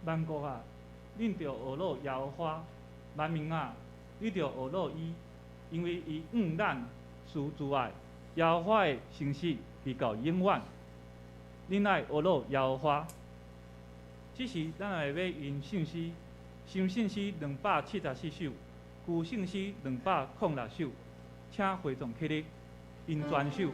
萬國啊，恁著呵咾耶和華；萬民啊，你著呵咾伊，因為伊向咱施慈愛，耶和華的誠實直到永遠。恁愛呵咾耶和華。這時，咱來欲吟聖詩，新聖詩274首，舊聖詩206首，請會眾起立，吟全首。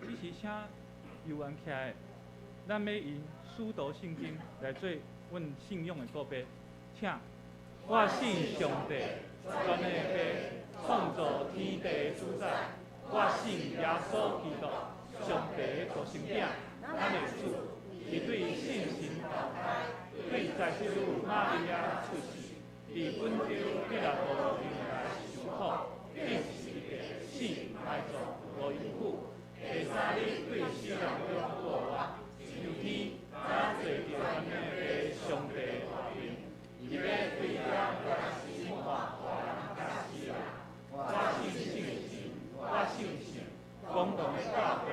這時請遊員徛來，咱欲用使徒信經來做阮信仰的告白，請。我信上帝，全能的父，創造天地的主宰。我信耶穌基督，上帝的獨生囝，咱的主，伊對聖神投胎，對在聖女瑪利亞出世，佇本丟彼拉多底下受苦，釘十字架，死埋葬，落陰府。第三日對死人中復活，上天，轉坐佇全能的上帝右爿，伊欲對遐審判活人佮死人。我信聖神，我信聖公同的教會，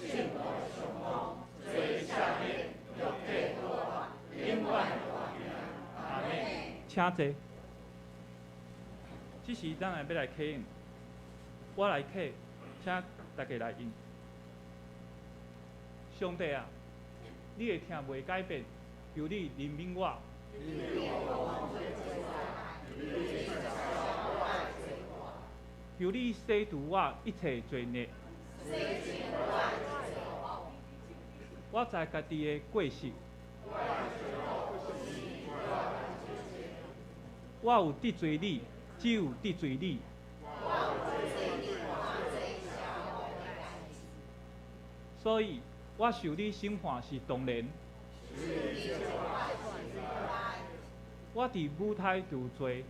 聖徒的相通，罪的赦免，肉體復活，永遠的活命。阿們。請坐。這時咱來欲來啟應，我來啟，請大家來應。上帝啊，你的疼袂改變，求你憐憫我。求你洗除我一切罪孽。我知家己的過失。我有得罪你，只有得罪你。所以我受你審判是當然。我佇母胎就有罪。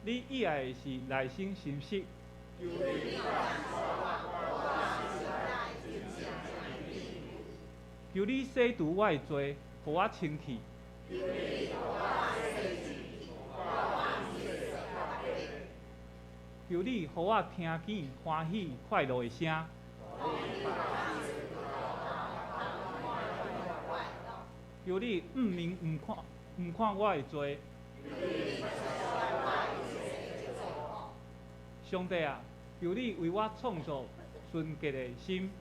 你意愛的是內省心識。求你洗除我的罪，予我清氣。求你予我聽見歡喜快樂的聲。求你毋明毋看毋看我的罪。上帝啊，求你為我創造純潔的心。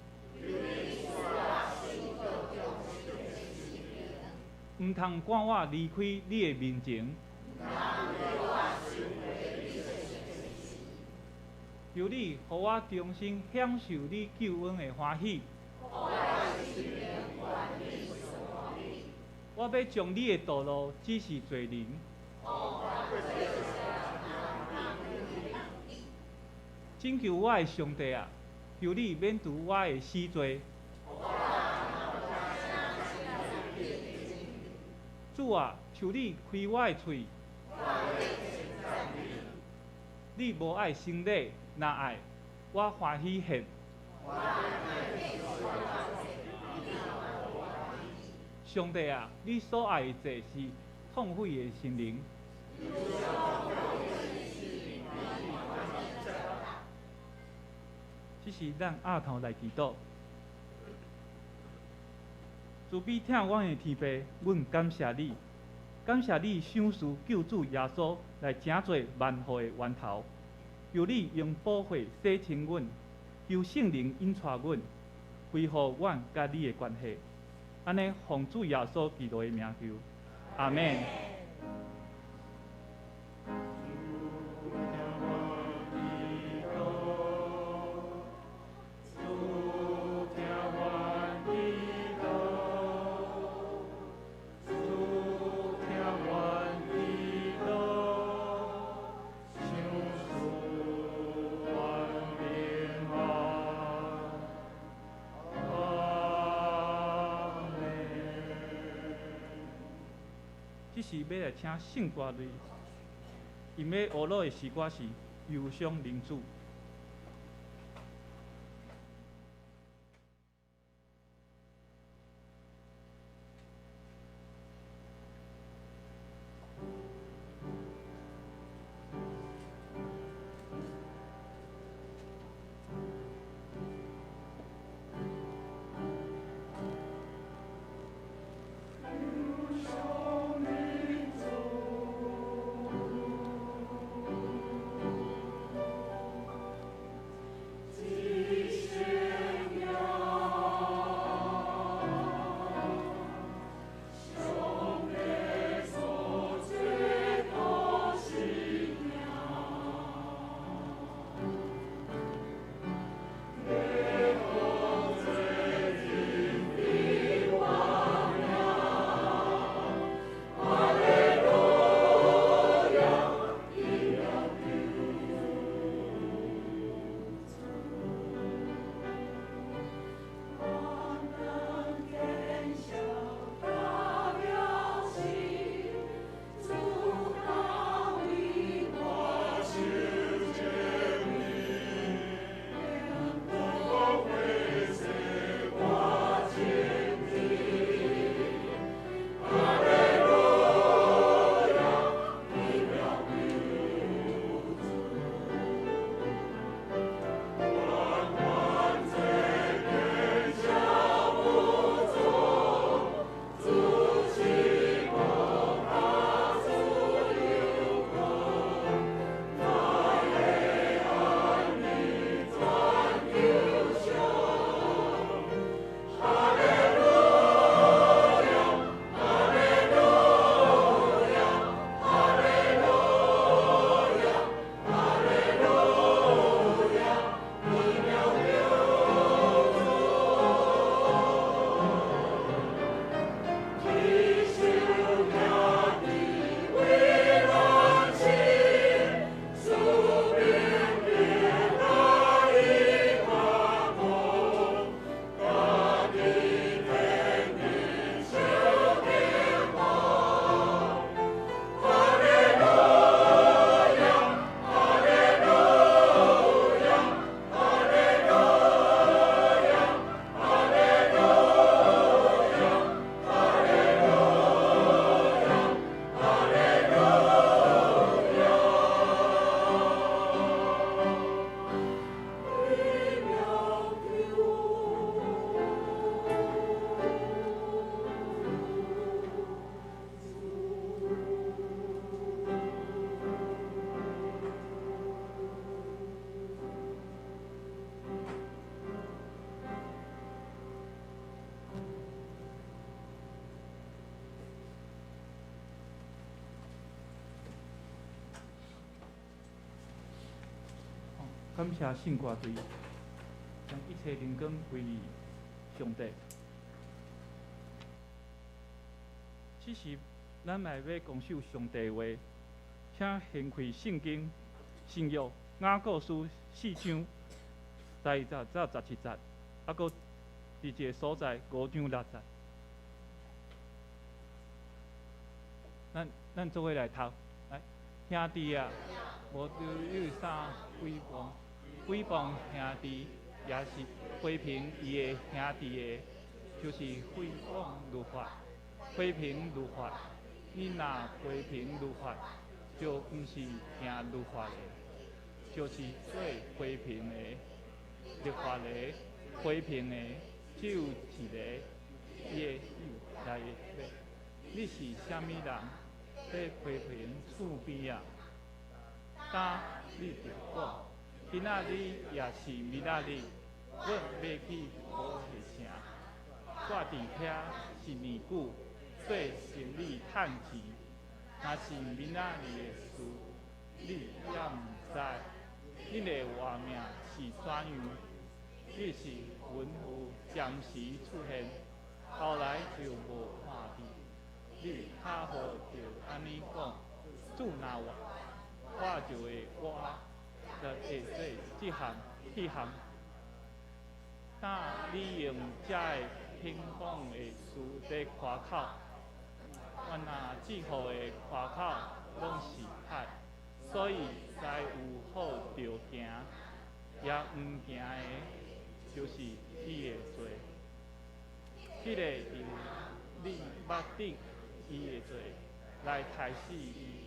毋通趕我離開你的面前。求你予我重新享受你救恩的歡喜。我欲將你的道路指示罪人。拯救我的上帝啊，求你免除我的死罪。主啊，求你開我的喙。你無愛牲禮，若愛，我歡喜獻。上帝啊，你所愛的祭是痛悔的心靈。這時咱額頭來祈禱。慈悲疼阮的天父，阮感謝你，感謝你賞賜救主耶穌來成做萬禍的源頭。求你用寶血洗清阮，求聖靈引帶阮，恢復阮佮你的關係。按呢，奉主耶穌基督的名求，阿們。這時欲來請聖歌隊，𪜶欲學錄的詩歌是《憂傷靈主》。感謝聖歌隊，將一切榮光歸予上帝。此時，咱來欲公守上帝話，請掀開聖經新約雅各書四章12節到17節，閣佇一個所在五章六節。咱做伙來讀，來，兄弟啊，無論有啥毀謗，毀謗兄弟，也是批評伊的兄弟的，就是毀謗律法，批評律法。你若批評律法，就毋是行律法的，就是做批評的。律法的批評的只有一個，伊的手來的。你是啥物人？咧批評厝邊仔？今你就講，今仔日抑是明仔日，阮欲去波提城，蹛佇遐一年久，做生理趁錢。若是明仔日的事，你猶毋知。你的活命是怎樣？你是雲霧暫時出現，後來就無看見。你較好就按呢講：主若活，我就會活，就會做這項、彼項。但你用這个輕謗的事咧誇口，原來這號的誇口攏是歹，所以災有好著行，也毋行的，就是伊的罪。彼个用你目頂伊的罪來刣死伊，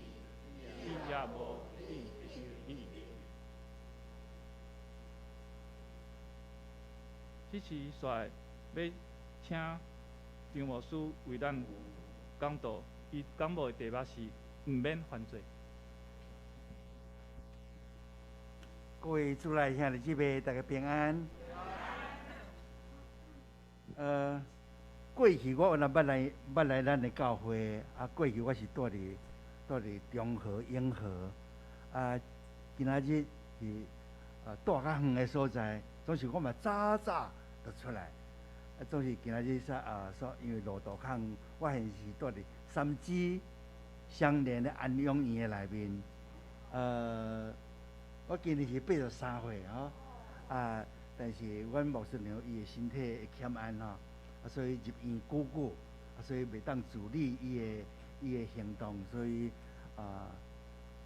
伊也無記你。這次煞欲請張牧師為咱講道，伊講道的題目是毋免犯罪。各位主內兄弟姊妹，大家平安。過去我原來捌來咱的教會，啊，過去我是住佇中和永和，啊，今仔日是住較遠的所在，總是我嘛早早就出來，啊，總是今仔日說啊，說因為路途較遠，我現時是住佇三芝雙連的安養院的內面，我今年是83歲吼，啊，但是阮牧師娘伊的身體會欠安吼，啊，所以入院久久，啊，所以袂當自理伊的行動，所以啊，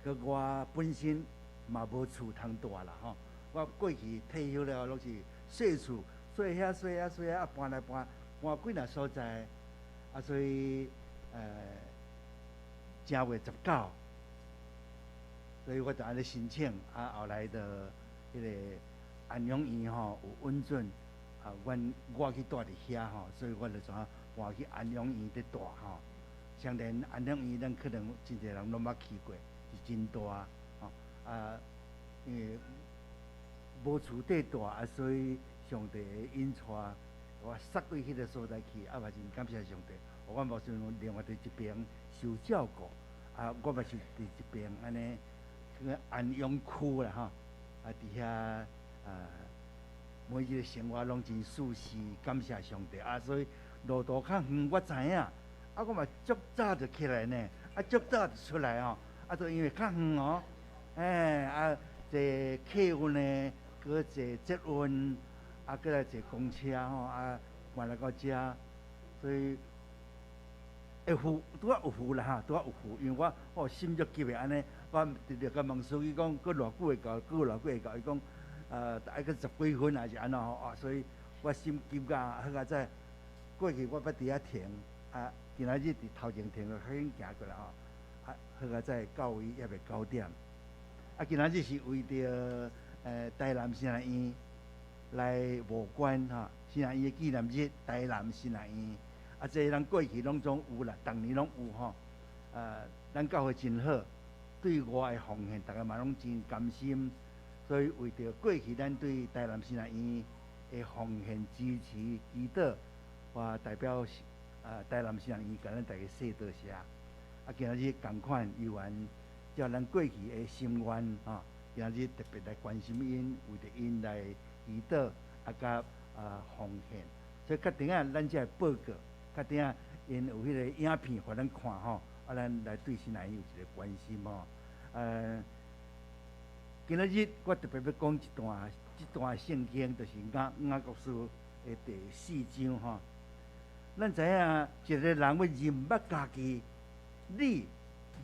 閣我本身嘛無厝通蹛啦吼，我過去退休了攏是細厝，細遐細遐細遐啊搬來搬搬幾若所在，啊，所以正月19，所以我就按呢申請，啊，後來就彼個安養院吼有允准，啊，阮我去蹛佇遐吼，所以我就怎搬去安養院佇蹛吼。雖然安養院咱可能真濟人攏捌去過，是真大吼，啊，因為無厝綴蹛，啊，所以上帝會引帶我送過彼個所在去，啊嘛真感謝上帝，予阮牧師娘另外佇一邊受照顧，啊，我嘛是佇一邊按呢。個安養區啦吼，啊，佇遐啊，每一個生活攏真舒適，感謝上帝啊！所以路途較遠，我知影，啊，我嘛足早就起來呢，啊，足早就出來吼，啊，都因為較遠哦，欸，啊，坐客運呢，閣坐捷運，啊，閣來坐公車吼，啊，搬來到遮，所以。會赴，拄仔有赴啦哈，拄仔有赴，因為我哦心足急的按呢，我直直共問司機講，閣偌久會到，閣偌久會到，伊講，愛閣十幾分還是按怎吼，啊，所以我心急甲，好佳哉，過去我捌佇遐停，啊，今仔日佇頭前停，就較緊行過來吼，啊，好佳哉到位猶未9點，啊，今仔日是為著台南神學院來募捐吼，神學院的紀念日，台南神學院。啊，這咱過去攏總有啦，逐年攏有吼。咱教會真好，對外的奉獻，逐家嘛攏真甘心。所以為著過去咱對台南神學院的奉獻支持祈禱，我代表台南神學院共咱大家說多謝。啊，今仔日仝款猶原照咱過去的心願吼，今仔日特別來關心𪜶，為著𪜶來祈禱啊，佮奉獻。所以較等仔咱才會報告。較等仔𪜶有彼個影片，予咱看吼，啊，咱來對神學院有一個關心吼。今仔日我特別欲講一段，這段聖經就是雅各書的第四章吼。咱知影一個人欲認捌家己，你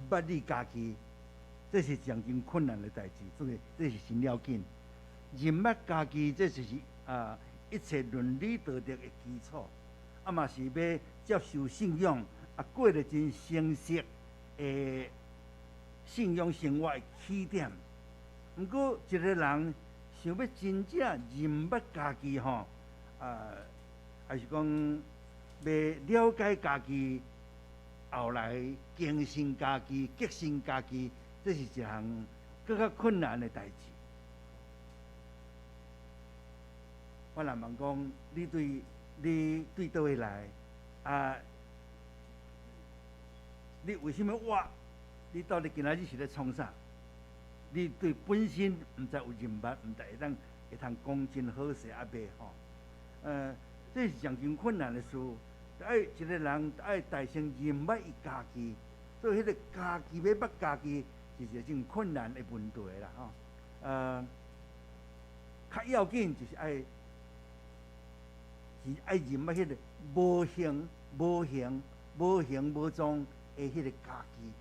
捌你家己，這是一項真困難的代誌，這個這是真要緊。認捌家己，這就是啊一切倫理道德的基礎，啊嘛是欲接受信仰，啊過得真誠實的信仰生活的起點。毋過一个人想欲真正認捌家己吼，啊，抑是講欲了解家己，後來更新家己、革新家己，這是一項閣較困難的代誌。我若問講，你對佗位來？啊，你為啥物活？你到底今仔日是咧創啥？你對本身毋知有認捌，毋知會通講真好勢抑袂吼？這是一項真困難的事。愛一个人愛大先認捌伊家己，所以彼个家己欲捌家己是一个真困難的問題啦吼。較要緊就是愛是愛認捌彼个無形、無形、無形無狀的彼個家己，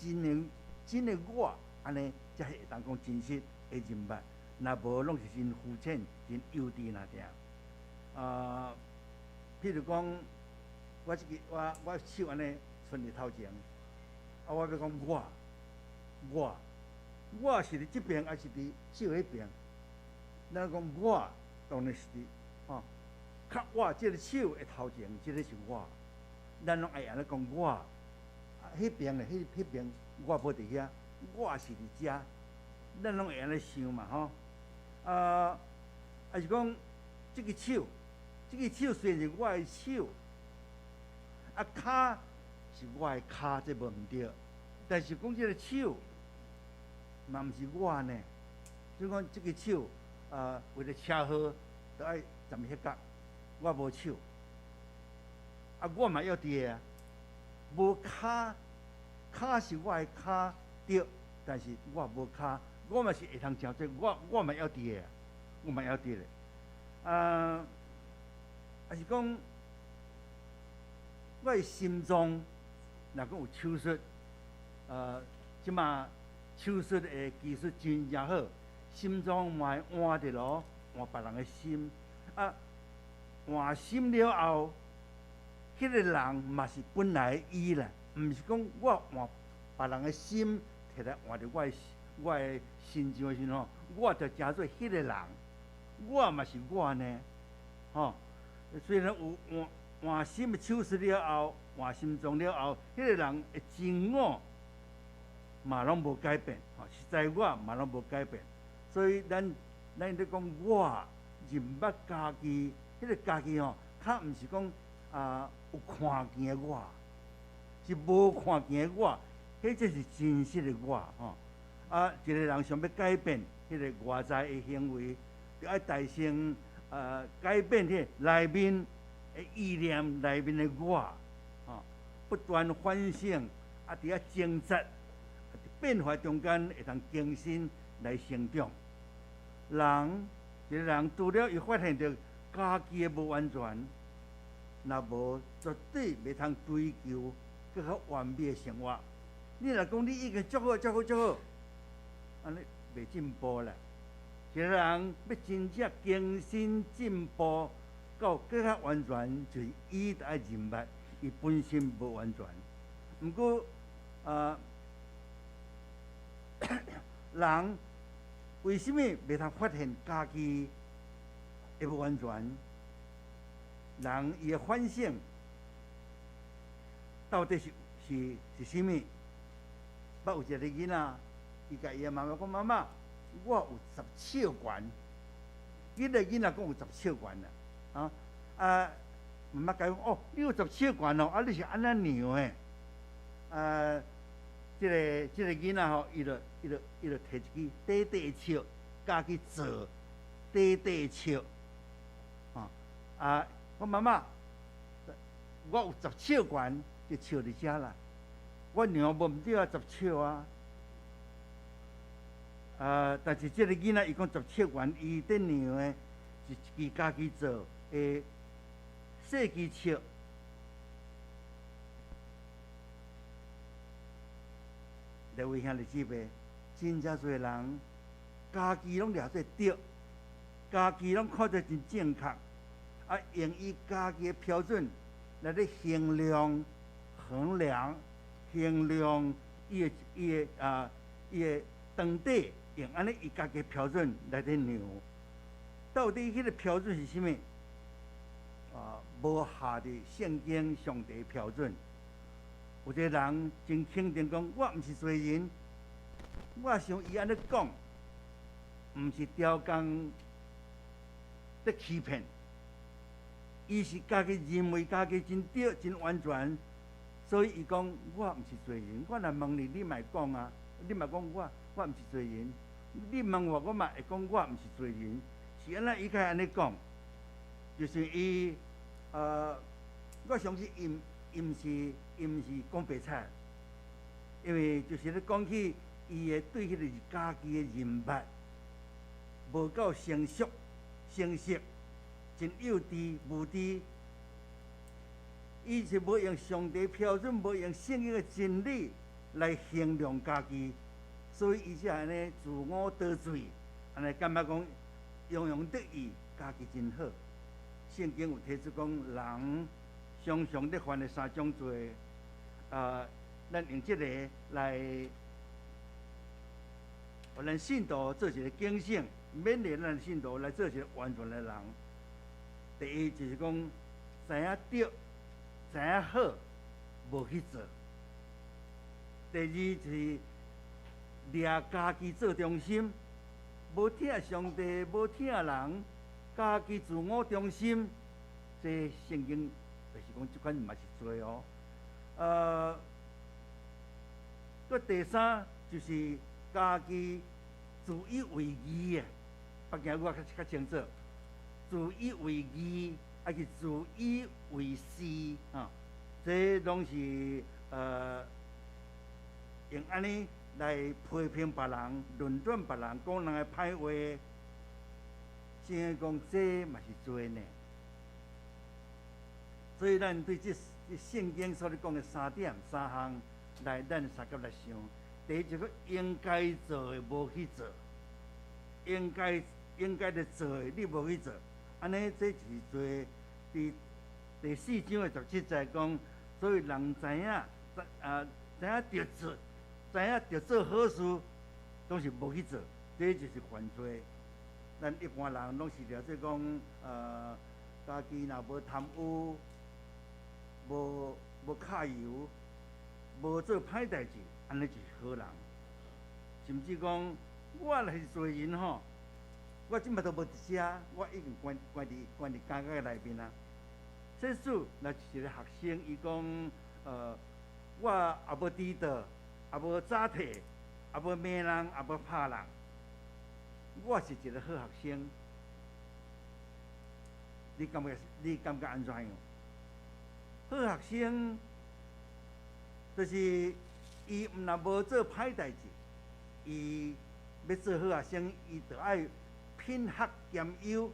真的真的我，按呢才會當講真實的認捌。若無攏是真膚淺、真幼稚爾爾。啊，譬如講，我這个我手按呢伸佇頭前，啊，我欲講我，我，我是佇這爿，抑是佇手彼爿？咱講我當然是佇吼，較我這个手的頭前，這个是我。咱攏愛按呢講我，啊，彼爿咧，彼爿我無佇遐，我是佇遮，咱攏會按呢想嘛吼。啊，抑是講這个手，這个手雖然是我的手，啊，跤是我的跤，這無毋對。但是講這个手嘛毋是我呢。就講這个手，啊，為了車禍，著愛站彼角，我無手。啊，我嘛猶佇个啊，無跤，跤是我的跤對，但是我無跤，我嘛是會通誠做，我嘛猶佇个啊，我嘛猶佇咧。啊，抑是講我的心臟若講有手術，這馬手術的技術真正好，心臟嘛會換著囉，換別人的心，啊，換心了後，彼个人嘛是本來的伊啦，毋是講我換別人的心，摕來換佇我的身上的時陣吼，我就成做彼个人，我嘛是我呢，吼。雖然有換換心的手術了後，換心臟了後，彼个人的真我嘛攏無改變，吼，實在我嘛攏無改變。所以咱咧講我認捌家己，彼个家己吼，較毋是講啊有看見的我，是無看見的我，彼才是真實的我吼。啊，一個人想欲改變彼个外在的行為，著愛大先改變彼個內面的意念，內面的我，吼，不斷反省，啊，佇遐掙扎，佇變化中間會通更新來成長。人一个人除了伊發現著家己的無完全，若無絕對袂通追求閣較完美的生活。你若講你已經足好、足好、足好，按呢袂進步啦。一个人欲真正更新進步到閣較完全，就是伊著愛認捌伊本身無完全。毋過啊，人為啥物袂通發現家己的無完全？人伊的反省到底是啥物？捌有一个囡仔，伊共伊的媽媽講：媽媽，我有十尺懸。彼个囡仔講有十尺懸啦，啊啊！媽媽共伊講：哦，你有十尺懸哦，啊，你是按怎量的？啊，這個囡仔吼，伊就提一支短短的尺，家己做短短的尺，啊啊！我媽媽，我有十尺懸，就尺佇遮啦。我量無毋對啊，十尺啊。啊！但是這个囡仔伊講十尺懸，伊佇量的是一支家己做的細支尺。各位兄弟姊妹，真正濟人家己攏掠做對，家己攏看做真正確，啊，用伊家己的標準來咧衡量、衡量、衡量伊的長短，用按呢伊家己的標準來咧量。到底彼個標準是啥物？啊，無合佇聖經上帝標準。有一個人真肯定講，我毋是罪人。我想伊按呢講，毋是刁工咧欺騙，伊是家己認為家己真對、真完全，所以伊講我毋是罪人。我若問你，你嘛會講啊？你嘛講我毋是罪人。你問我，我嘛會講我毋是罪人。是按怎伊會按呢講？就是伊，我相信伊毋是講白菜，因為就是咧講起伊的對彼個家己的認捌無夠成熟、成熟，真幼稚、無知。伊是無用上帝標準，無用聖經的真理來衡量家己，所以伊才按呢自我陶醉，按呢感覺講洋洋得意，家己真好。聖經有提出講，人常常咧犯的三種罪，咱用這個來，予咱信徒做一個警醒，勉勵咱信徒來做一個完全的人。第一就是講，知影對，知影好，無去做。第二就是掠家己做中心，無疼上帝，無疼人，家己自我中心，這聖經就是講這款嘛是罪哦。閣第三就是家己自以為義的，北京語我較清楚，自以為義，抑是自以為是啊，這攏是用按呢來批評別人、論斷別人、講人的歹話。聖經講這嘛是罪呢。所以咱對這聖經所咧講的三點三項，來咱相佮來想。第一，就是應該做的無去做，應該咧做的你無去做，按呢這就是罪。佇第四章的17節講，所以人知影，啊知影著做，知影著做好事，總是無去做，這就是犯罪。咱一般人攏是了解講，家己若無貪污，無揩油，無做歹代誌，按呢就是好人。甚至講，我若是罪人吼，我這擺都無佇遮，我已經關佇監獄內面啊。這使若是一個學生，伊講，我也無遲到，也無早退，也無罵人，也無拍人，我是一個好學生。你感覺你感覺按怎樣？好學生就是伊毋若無做歹代誌，伊欲做好學生，伊著愛品學兼優，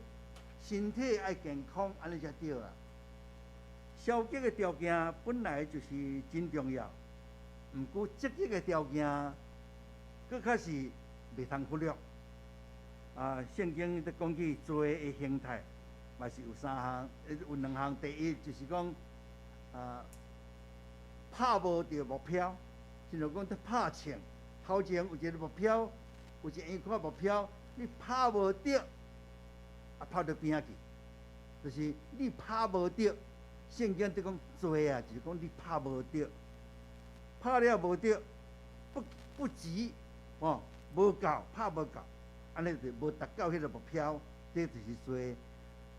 身體愛健康，按呢才對啊。消極的條件本來就是真重要，毋過積極的條件，閣較是袂通忽略。啊，聖經咧講起罪的形態，嘛是有三項，有兩項。第一就是講，啊，拍無著目標，親像講咧拍槍，頭前有一個目標，有一個目標，你拍無著，啊，拍到邊仔去，就是你拍無著。聖經佇講罪啊，就是講你拍無著，拍了無著，不及，哦，無夠，拍無夠，按呢就無達到彼個目標，這就是罪。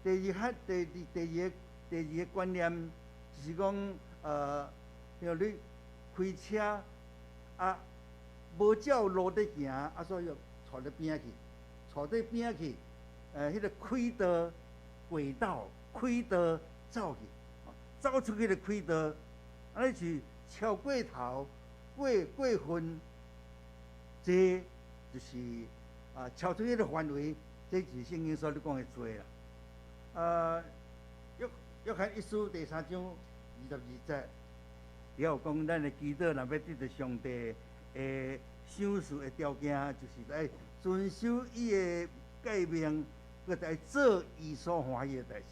第二項，第二個觀念就是講，像你開車啊，無照路佇行，啊，所以跙佇邊仔去，跙佇邊仔去，彼個軌道、軌道、軌道走去，走出彼個軌道，按呢是超過頭、過分，這就是啊超出彼個範圍，這就是聖經所咧講的罪啦。約翰一書第三章22節，也有講咱的祈禱若欲得著上帝的賞賜的條件，就是愛遵守伊的誡命。閣愛做伊所歡喜的代誌，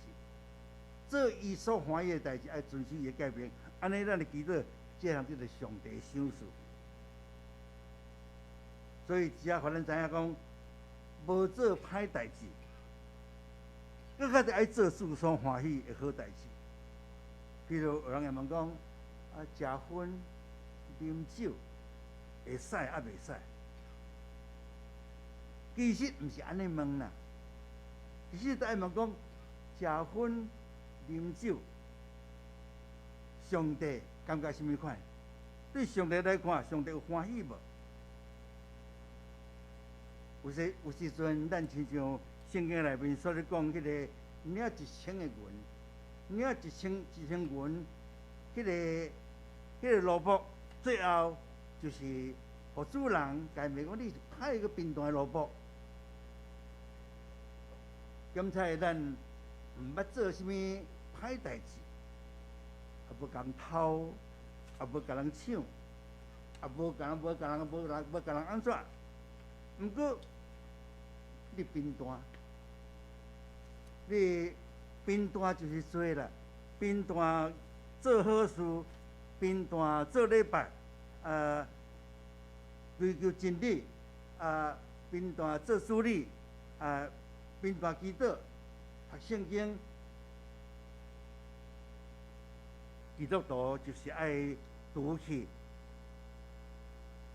做伊所歡喜的代誌，愛遵守伊的誡命。按呢，咱的祈禱，這項叫做上帝賞賜。所以，只要予咱知影講，無做歹代誌，閣較濟愛做主所歡喜的好代誌。比如有人會問講，啊，食薰、啉酒會使抑袂使？其實毋是按呢問啦，其實愛問講，食薰、啉酒，上帝感覺啥物款？對上帝來看，上帝有歡喜無？有時有時陣，咱親像聖經內面所咧講，彼個領一升的銀，領一升一升銀，彼個奴僕最後就是予主人共伊罵講你是歹閣貧惰的奴僕。檢查咱毋捌做啥物歹代誌，也無共偷，也無共人搶，也無共人無共人無人無共人按怎。毋過你貧惰，你貧惰就是罪啦。貧惰做好事，貧惰做禮拜，追求真理，啊，貧惰做主日，啊，貧惰祈禱，讀聖經。基督徒就是愛除去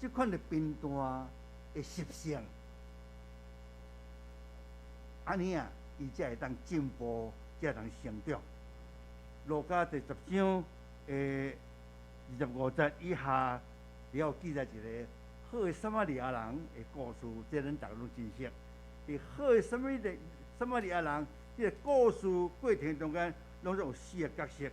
這款的貧惰的習性，按呢啊，伊才會當進步，才會當成長。路加第十章的25節以下，了記載一個好的撒瑪利亞人的故事，這咱逐家攏真熟。佇好的撒瑪利亞人這個故事過程中間，攏總有四個角色，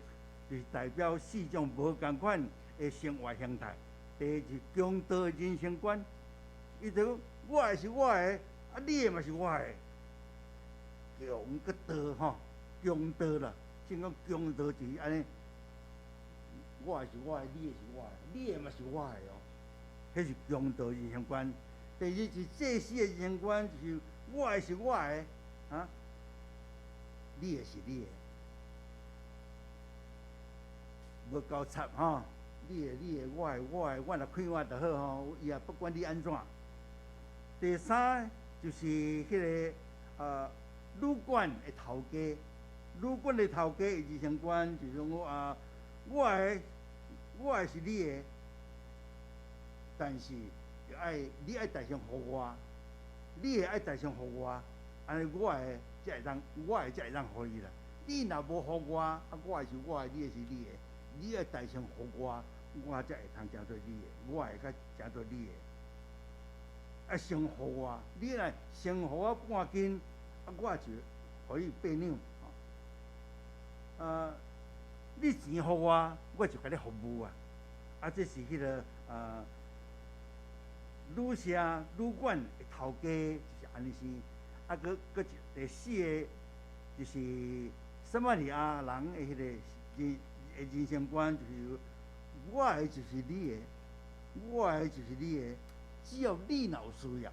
就是代表四種無仝款的生活形態。第一是強盜的人生觀，伊就講我的是我的，啊你的嘛是我的，強閣盜吼，強盜啦，正講強盜就是按呢，我的是我的，你的是我的，你的嘛是我的哦，彼是強盜人生觀。第二是祭司的人生觀，就是我的是我的，啊，你的是你的，無交插吼。你的你的，我的我的，我若快活就好吼，伊也不管你按怎。第三就是彼個旅館的頭家，旅館的頭家的人生觀就是講我啊，我的是你的，但是愛你愛代先予我，你的愛代先予我，按呢我的才會當，我的才會當予你啦。你若無予我，啊我的是我的，你的是你的。你愛代先予我，我才會通成做你的，我會較成做你的。愛先予我，你若先予我半斤，啊，我就予你八兩。啊，你錢予我，我就共你服務啊。啊，這是彼個旅社旅館的頭家就是按呢生。啊，閣閣一第四個就是撒瑪利亞人的彼個人生觀就是我的就是你的，我的就是你的，只要你若有需要，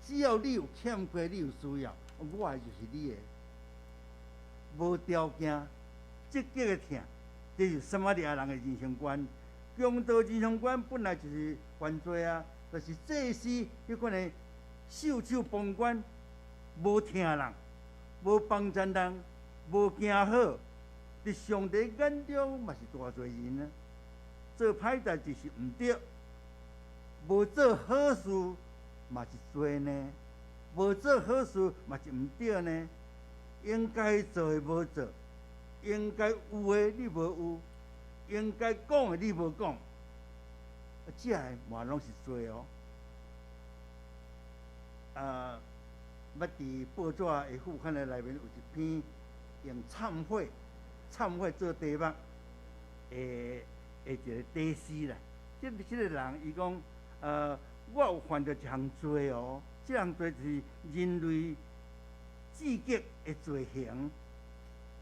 只要你有欠缺，你有需要，我的就是你的，無條件，積極的疼，這是撒瑪利亞人的人生觀。強盜人生觀本來就是犯罪啊，但是祭司彼款的袖手旁觀，無疼人，無幫贊人，無行好。佇上帝眼中嘛是大罪人啊！做歹代誌是毋對，無做好事嘛是罪呢。無做好事嘛是毋對呢。應該做的無做，應該有的你無有，應該講的你無講，啊，這个嘛攏是罪哦。啊，捌佇報紙的副刊的內面有一篇用懺悔。懺悔做題目的的一個短詩啦。這個人伊講，我有犯著一項罪哦，這項罪就是人類至極的罪行，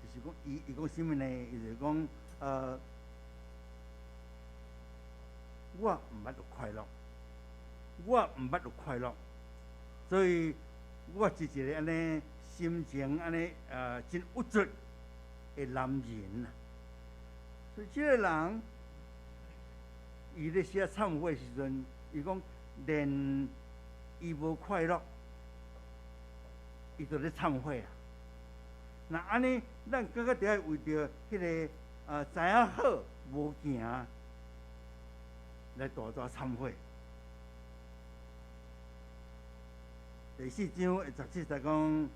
就是講伊伊講啥物呢？伊就講，我毋捌有快樂，我毋捌有快樂，所以我是一个按呢心情按呢真鬱卒的男人啊。所以這个人，伊咧寫懺悔時陣，伊講連伊無快樂，伊就咧懺悔啊。若按呢，咱閣較著愛為著彼个知影好無行，來大大懺悔。第四章的17節講，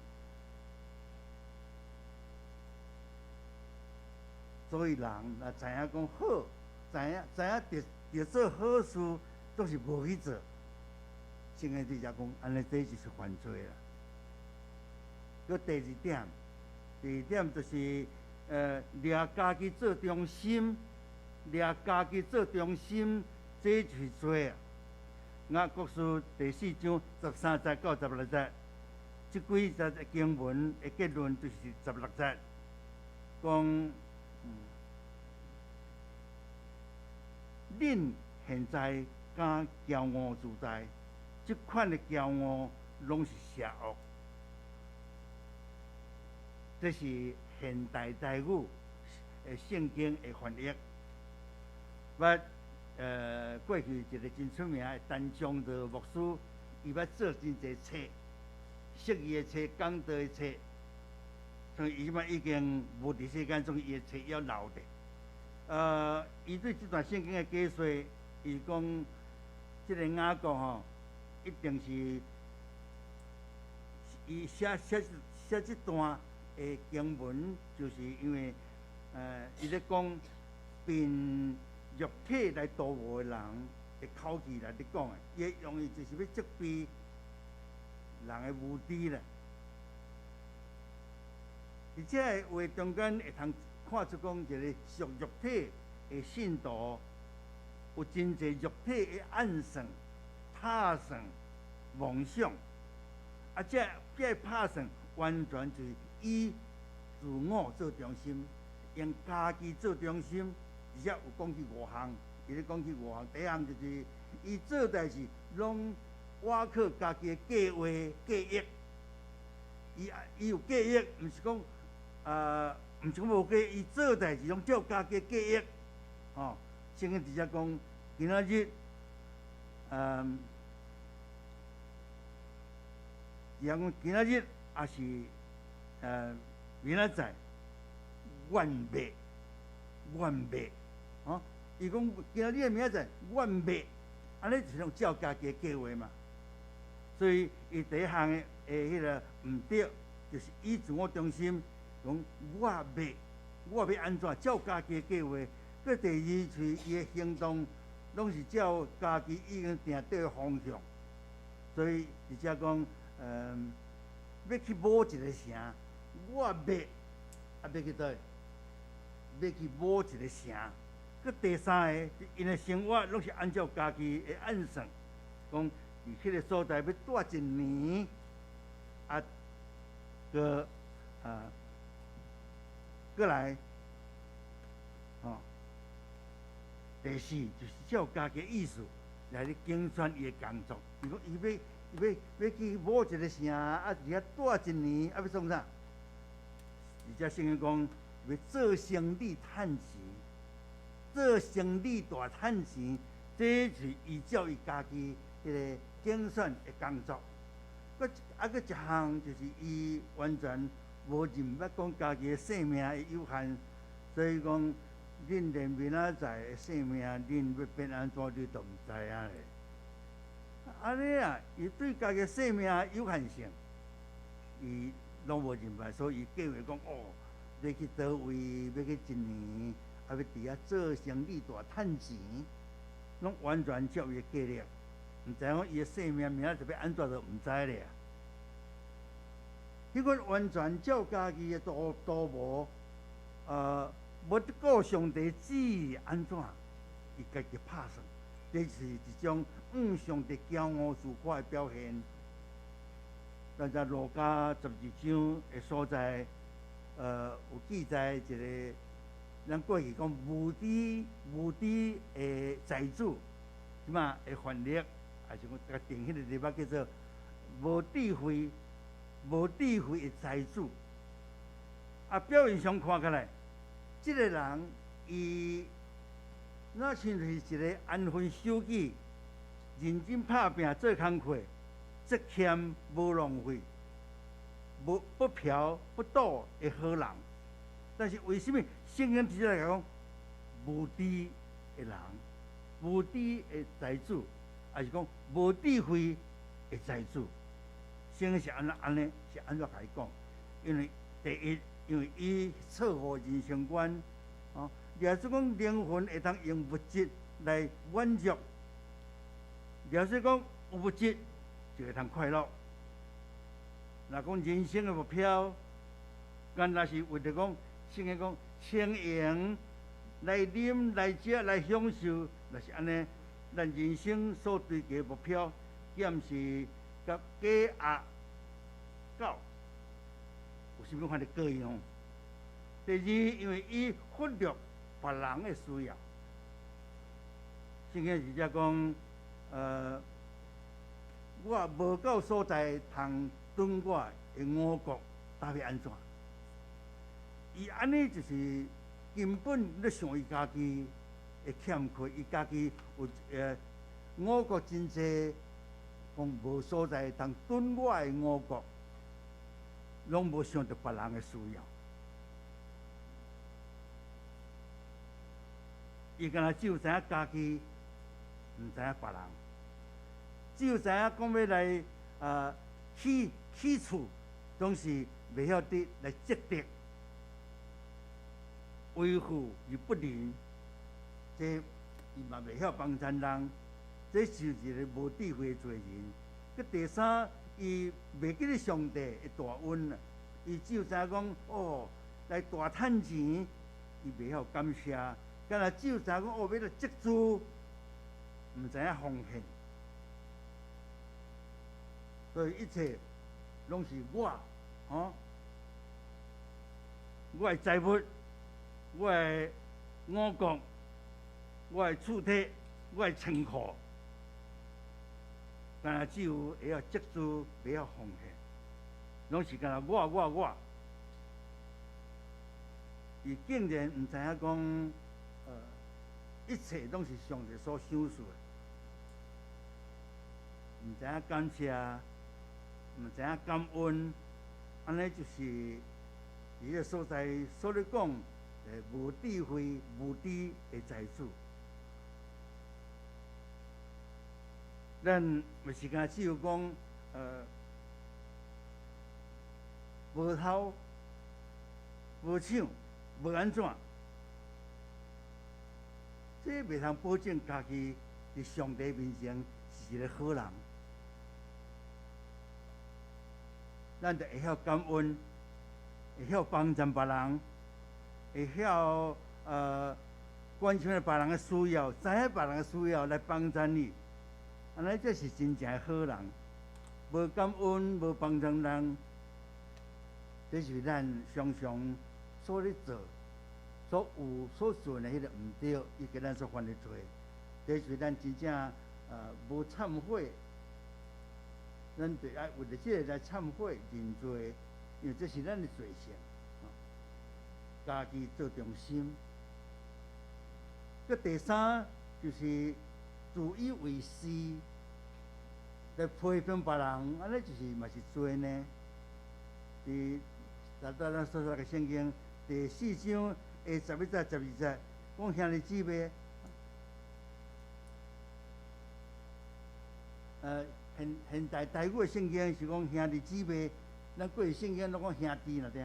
所以人若知影講好，知影知影著著做好事，總是無去做。聖經佇遮講，按呢這就是犯罪啦。閣第二點，第二點就是掠家己做中心，掠家己做中心，這就是罪啊。雅各書第四章13節到16節，這幾節的經文的結論就是16節，講，恁現在敢驕傲自大，這款的驕傲攏是邪惡。這是現代台語的聖經的翻譯。我過去一個真出名的陳章道牧師，伊捌做真濟冊，釋義的冊、講道的冊，所以伊這擺已經無佇世間，總伊的冊猶留著。伊對這段聖經的解說，伊講這个雅各吼，一定是伊寫寫寫這段的經文，就是因為伊咧講憑肉體來圖謀的人的口氣來咧講的，伊的用意就是欲責備人的無知啦。佇這个話中間會通看出講一个屬肉體的信徒，有真濟肉體的暗算、拍算、妄想，啊，這這个拍算完全就是以自我做中心，用家己做中心。而且有講起五項，伊咧講起五項，第一項就是伊做代誌攏倚靠家己的計劃、計劃。伊伊有計劃，毋是講毋是講無計，伊做代誌攏照家己的計劃。吼，聖經直接講，今仔日，伊講今仔日抑是明仔載，願袂，願袂。吼，伊講今仔日明仔載，願袂，按呢就是攏照家己的計劃嘛。所以伊第一項的彼个毋對，就是以自我中心，講我欲，我欲按怎照家己的計劃。閣第二就是伊的行動，攏是照家己已經定對的方向。所以佇遮講，欲去某一个城，我欲，啊欲去佗？欲去某一个城。閣第三个，𪜶的生活攏是按照家己的按算，講佇彼个所在欲蹛一年，啊，閣啊，閣來，吼。第四就是照家己的意思來咧揀選伊的工作。伊講伊欲欲欲去某一个城，啊，佇遐蹛一年，啊，欲創啥？而且聖經講欲做生意趁錢。做生意大趁錢，這是伊照伊家己彼个揀選的工作。閣啊，閣一項就是伊完全無認捌講家己的性命的有限，所以講恁連明仔載的性命，恁欲變按怎，你都毋知影咧。按呢啊，伊對家己的性命有限性，伊攏無認捌，所以伊計劃講哦，欲去佗位，欲去一年。啊！欲佇遐做生意大趁錢，攏完全照伊的計劃，毋知影伊的性命明仔載欲按怎就毋知咧。彼款完全照家己的圖圖謀，無得顧上帝旨意按怎，伊家己拍算，這是一種向上帝驕傲自誇的表現。咱在路加12章的所在，有記載一个。咱過去講無知無知的財主，這馬的翻譯，抑是講共定彼个題目叫做無智慧無智慧的財主。啊，表面上看起來，這个人伊若親像是一个安分守己、認真拍拚做工課、節儉無浪費、無不嫖不賭的好人。但是為啥物聖經直接來講，無知的人、無知的財主，抑是講無智慧的財主？聖經是按怎按呢？是按怎共伊講？因為第一，因為伊錯誤人生觀，哦，耶穌講靈魂會當用物質來滿足，耶穌講有物質就會當快樂。若講人生的目標，敢若是為著講，聖經講輕盈來啉來食來享受，若是按呢，咱人生所追求的目標，敢是佮雞鴨狗有啥物款的各樣？第二，因為伊忽略別人的需要。聖經是遮講，我無夠所在通囤我的五穀，到底按怎？伊按呢就是根本咧想伊家己的欠缺，伊家己有五穀真濟，講無所在通囤我的五穀，攏無想著別人的需要。伊敢若只有知影家己，毋知影別人，只有知影講欲來起起厝，總是袂曉得來積德，為富而不仁，這伊嘛袂曉幫贊人，這就是一个無智慧的罪人。閣第三，伊袂記得上帝的大恩，伊只有知影講哦，來大趁錢，伊袂曉感謝。敢若只有知影講哦，欲來積資，毋知影奉獻，所以一切攏是我，吼，我的財物，我的五穀，我的厝體，我的倉庫，敢若只有會曉積資，袂曉奉獻，攏是敢若我我我，伊竟然毋知影講，一切攏是上帝所賞賜的，毋知影感謝，毋知影感恩，按呢就是佇這个所在所咧講，無智慧、無知的財主。咱毋是干只有講，無偷、無搶、無按怎，這袂通保證家己佇上帝面前是一个好人。咱著會曉感恩，會曉幫助別人，會曉關心別人的需要，知影別人的需要來幫助你。按呢，這是真正的好人。無感恩，無幫助人，這是咱常常所咧做、所有、所做的彼个毋對，以及咱所犯的罪，這是咱真正無懺悔，咱就愛為著這个來懺悔認罪，因為這是咱的罪性，家己做中心。閣第三就是自以為是，來批評別人，按呢就是嘛是罪呢。佇咱咱所說的聖經第四章的11節、12節，講兄弟姊妹，現現代台語的聖經是講兄弟姊妹，咱過去聖經攏講兄弟爾爾。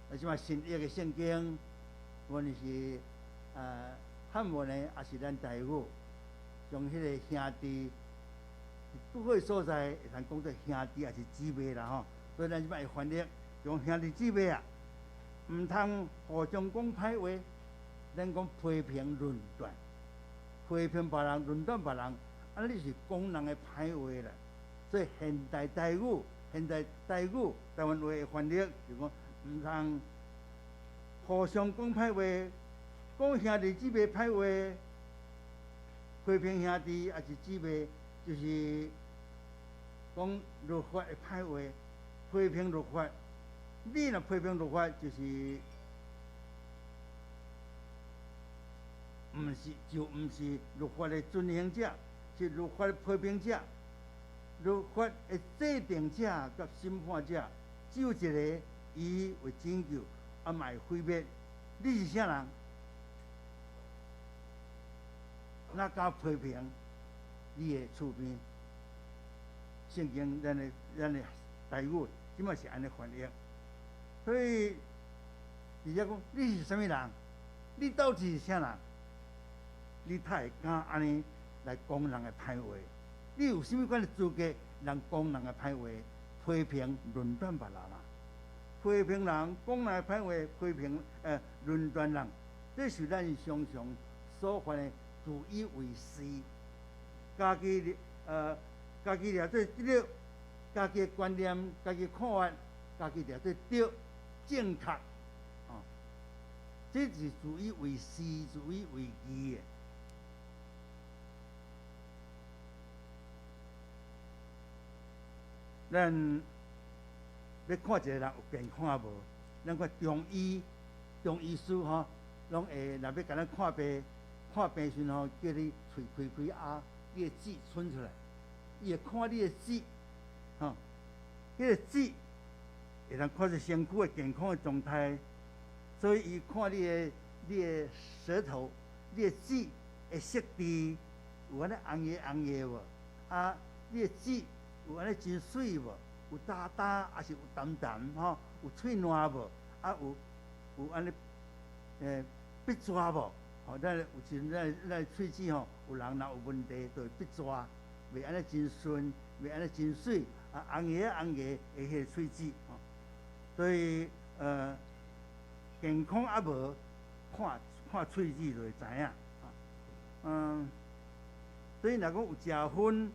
啊，這擺新約的聖經，無論是漢文的，抑是咱台語，將彼个兄弟，各個所在會通講做兄弟，抑是姊妹啦吼。所以咱這擺會翻譯，講兄弟姊妹啊，毋通互相講歹話，咱講批評論斷，批評別人，論斷別人，按呢是講人的歹話啦。所以現代台語，現代台語台灣話的翻譯就講，毋通互相講歹話，講兄弟姊妹歹話，批評兄弟抑是姊妹，就是講律法的歹話。批評律法，你若批評律法，就是毋是就毋是律法的遵行者，是律法的批評者。律法的制定者佮審判者，只有一个，伊會拯救，啊嘛會毀滅。你是啥人？哪敢批評你的厝邊？聖經咱的台語，這馬是按呢翻譯。所以，直接講你是啥物人？你到底是啥人？你才會敢按呢來講人的歹話？你有啥物款的資格，通講人的歹話、批評、論斷別人啊？批評人、講人的歹話、批評論斷人，這是咱常常所犯的自以為是，家己掠做對，家己的觀念、家己的看法，家己掠做對、正確，哦，這是自以為是、自以為義的。咱欲看一个人有健康啊無？咱看中醫，中醫師吼，攏會若欲共咱看病，看病時吼，叫你喙開開啊，你的舌伸出來，伊會看你的舌，吼，彼个舌會通看出身軀的健康的狀態，所以伊看你的舌頭，你的舌的色澤有按呢紅葉紅葉無？啊，你的舌有按呢真媠無？有焦焦，抑是有澹澹吼？有喙爛無？啊，有按呢篦蛇無？吼，咱有時陣咱喙齒吼，有人若有問題，就會篦蛇，袂按呢真順，袂按呢真媠，啊紅葉紅葉的彼个喙齒吼。所以健康抑無，看看喙齒就會知影。所以若講有食薰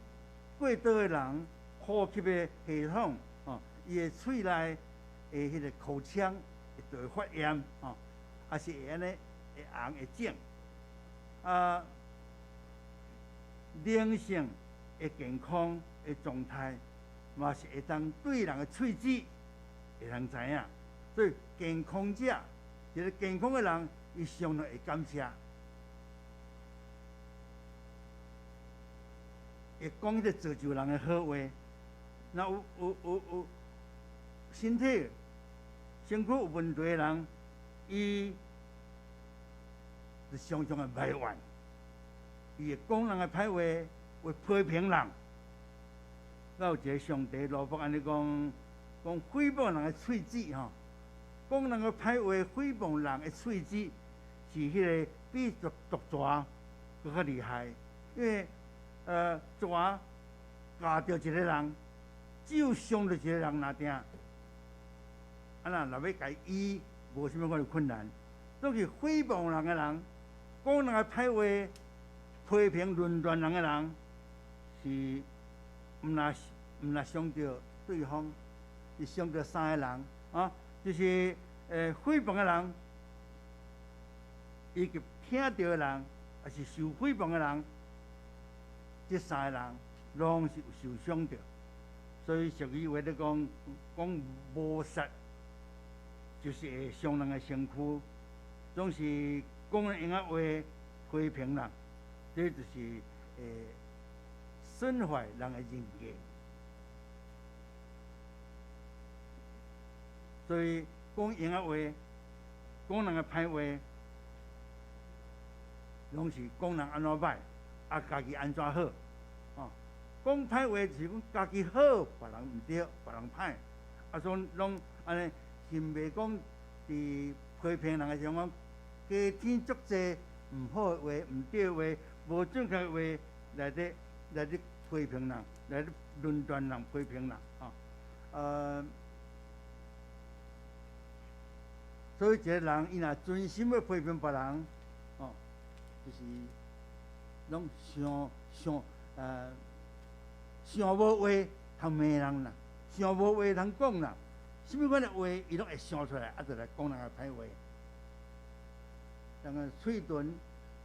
過多的人，呼吸的系統，吼，伊的喙內的彼个口腔會就會發炎，吼，抑是會按呢會紅會腫。啊，靈性的健康的狀態，嘛是會當對人的喙齒會當知影。所以健康者，一个健康的人，伊常常會感謝，會講彼個造就人的好話。若有身體身軀有問題的人，伊就常常會埋怨，伊會講人的歹話，會批評人。閣有一个上帝羅卜按呢講，講誹謗人的喙齒吼，講人的歹話，誹謗人的喙齒，是彼个比毒毒蛇閣較厲害，因為蛇咬著一个人，只有傷著一個人爾定，啊若若欲共伊醫，無啥物款的困難。總是誹謗人的人，講人的歹話，批評論斷人的人，是毋若傷著對方，是傷著三个人啊，就是誹謗的人，以及聽著的人，抑是受誹謗的人，這三個人攏是有受傷著。所以俗語話咧講，講謀殺就是會傷人的身軀，總是講閒仔話批評人，這就是會損壞人的人格。所以講閒仔話，講人的歹話，攏是講人按怎歹，啊，家己按怎好，哦。講歹話就是講家己好，別人毋對，別人歹，啊，所以攏按呢，是袂講佇批評人的時陣講，加添足濟毋好的話、毋對的話、無正確的話來咧批評人，來咧論斷人、批評人，吼。所以一個人伊若真心欲批評別人，吼，就是攏想想想無話通罵人啦，想無話通講啦，啥物款的話伊攏會想出來，啊，就來講人的歹話。人个喙唇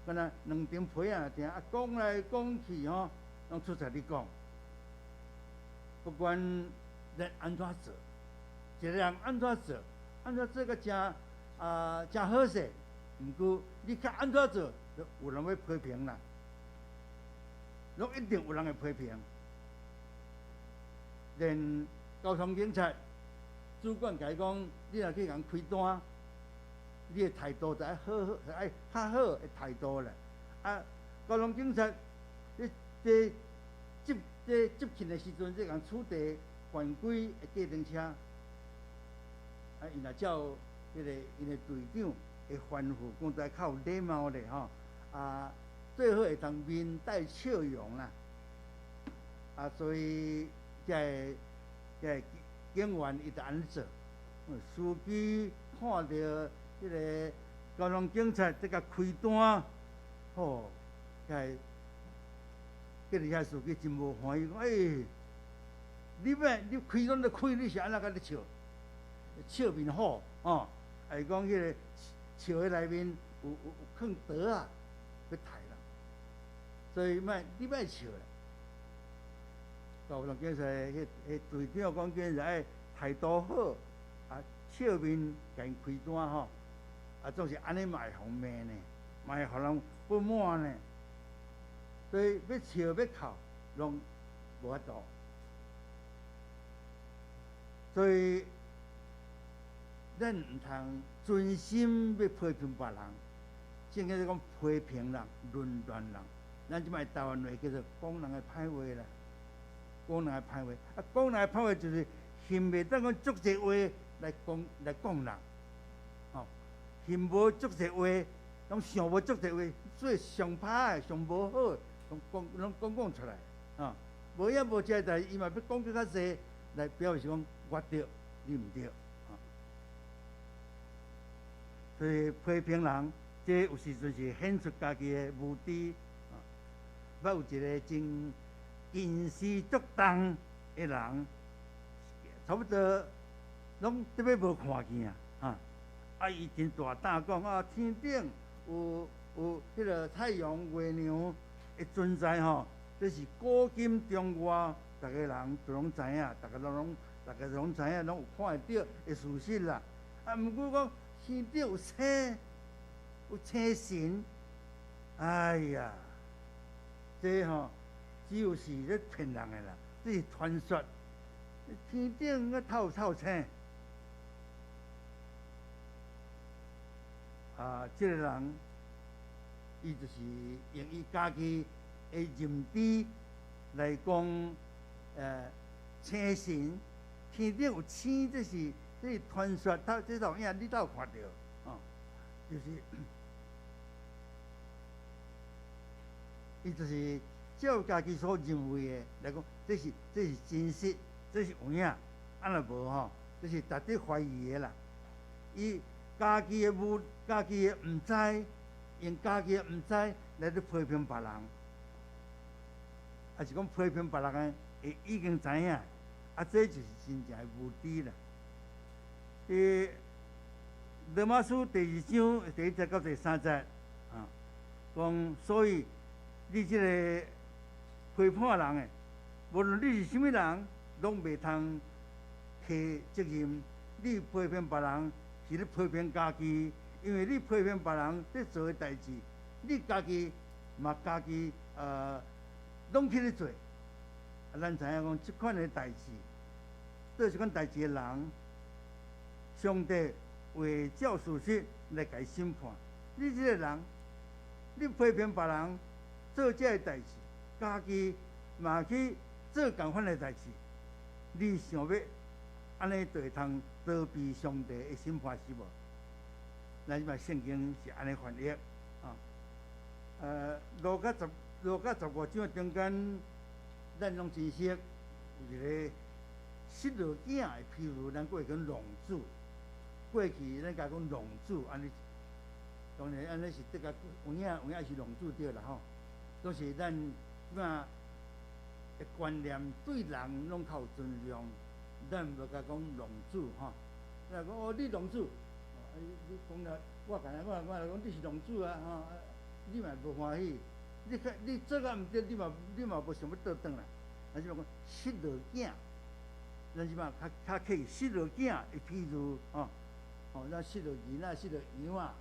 敢若兩張皮仔爾，啊，講來講去吼，攏出在咧講。不管咱按怎做，一个人按怎做，按怎做甲誠啊誠好勢，毋過你較按怎做，有人欲批評啦，攏一定有人會批評。連交通警察主管共伊講，你若去共開單，你的態度就愛好好，愛較好的態度啦。啊，交通警察咧咧執咧執勤的時陣，咧共處罰犯規的計程車，啊，伊若照彼個𪜶的隊長的吩咐，講得較有禮貌咧吼，啊，最好會當面帶笑容啦。啊，所以這个這个警員伊就按呢做，司機看著彼個交通警察這共開單，吼，這个計程車司機真無歡喜，講欸，你欲你開單就開，你是按怎共咧笑？笑面虎，吼，啊伊講彼個笑的內面有囥刀仔，欲刣人，所以莫你莫笑啦。交通警察彼彼隊長講緊是愛態度好，啊笑面共𪜶開單吼，啊總是按呢嘛會予罵呢，嘛會予人不滿呢。所以欲笑欲哭攏無法度。所以咱毋通存心欲批評別人，聖經咧講批評人、論斷人，咱這擺台灣話叫做講人的歹話啦，講人的歹話，啊講人的歹話就是恨袂當講足濟話來講來講人，吼，恨無足濟話，攏想無足濟話，所以上歹的、上無好的，攏講攏講講出來，吼，無影無這代誌，伊嘛欲講閣較濟來表示講我對，你毋對，吼。所以批評人，這有時陣是顯出家己的無知。捌有一個真近視足重的人，差不多攏特欲無看見啊！哈，啊，伊真大膽講啊，天頂有彼個太陽、月亮的存在吼，這是古今中外逐個人都攏知影，逐个攏逐个攏知影，攏有看會著的事實啦。啊，毋過講天頂有星，有星神，哎呀！這吼只有是咧騙人的啦，這是傳說。天頂閣透透星，啊，這個人伊就是用伊家己的認知來講，星神天頂有星，這是傳說，他這有影你都有看著，哦，就是。伊就是照家己所認為的來講，這是真實，這是有影。啊若無吼，這是值得懷疑的啦。伊家己的無，家己的毋知，用家己的毋知來咧批評別人，抑是講批評別人的，會已經知影，啊，這就是真正的無知啦。佇羅馬書第二章第一節到第三節，啊，講所以。你這个批判人的，無論你是啥物人，攏袂通提責任。你批評別人，是咧批評家己，因為你批評別人咧做的代誌，你家己嘛家己攏去咧做。啊，咱知影講，這款的代誌，做這款代誌的人，上帝會照事實來共伊審判。你這個人，你批評別人。做這个代誌，家己嘛去做仝款的代誌，你想欲按呢就會通逃避上帝的審判是無？咱這擺聖經是按呢翻譯啊。路加十五章中間，咱攏真熟，有一个失落囝的譬喻，咱過去講浪子，過去咱共講浪子按呢，當然按呢是得較有影有影是浪子對啦吼。都是咱這擺的觀念，對人攏較有尊重，咱無共講浪子吼。若講哦，你浪子，啊你你講了，我共我我來講你是浪子啊吼，你嘛無歡喜，你較你做甲毋對，你嘛你嘛無想欲倒轉來，啊是講失落囝，咱這擺較較客氣，失落囝的譬喻吼，吼，咱失落囡仔、失落羊仔，吼，啊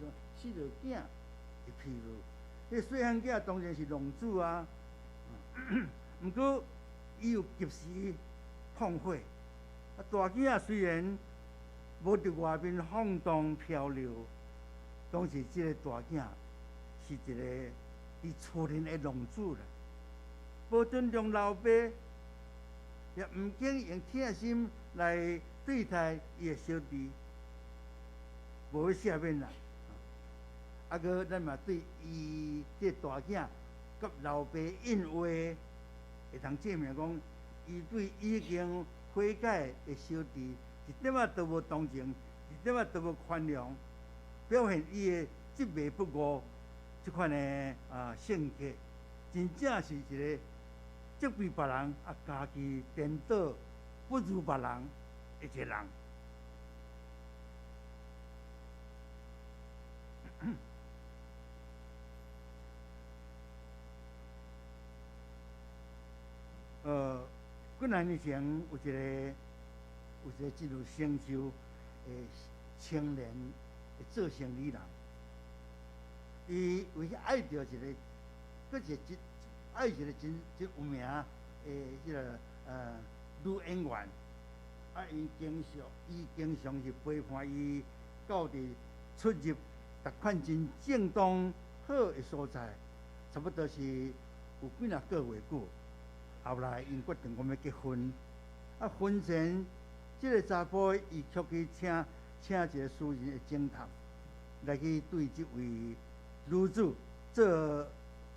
種失落囝的譬喻。彼細漢囝當然是浪子啊，毋過伊有及時痛悔。啊，大囝仔雖然無佇外面放蕩漂流，當時這个大囝是一個佇厝內的浪子啦，無尊重老爸，也毋肯用疼心來對待伊的小弟，無欲赦免啦。啊，閣咱嘛對伊這个大囝佮老爸應話，會通證明講，伊對已經悔改的小弟，一點仔都無同情，一點仔都無寬容，表現伊的執迷不悟這款的啊性格，真正是一個責備別人啊，家己顛倒不如別人的一個人。幾若年前有一個真有成就的青年的做生理人，伊為去愛著一個，閣一個真愛一個真真有名的彼個女演員，啊，伊經常是陪伴伊到佇出入逐款真正當好的所在，差不多是有幾若個月久。後來𪜶決定講欲結婚，啊，婚前這个查埔伊卻去請請一個私人的偵探來去對這位女子做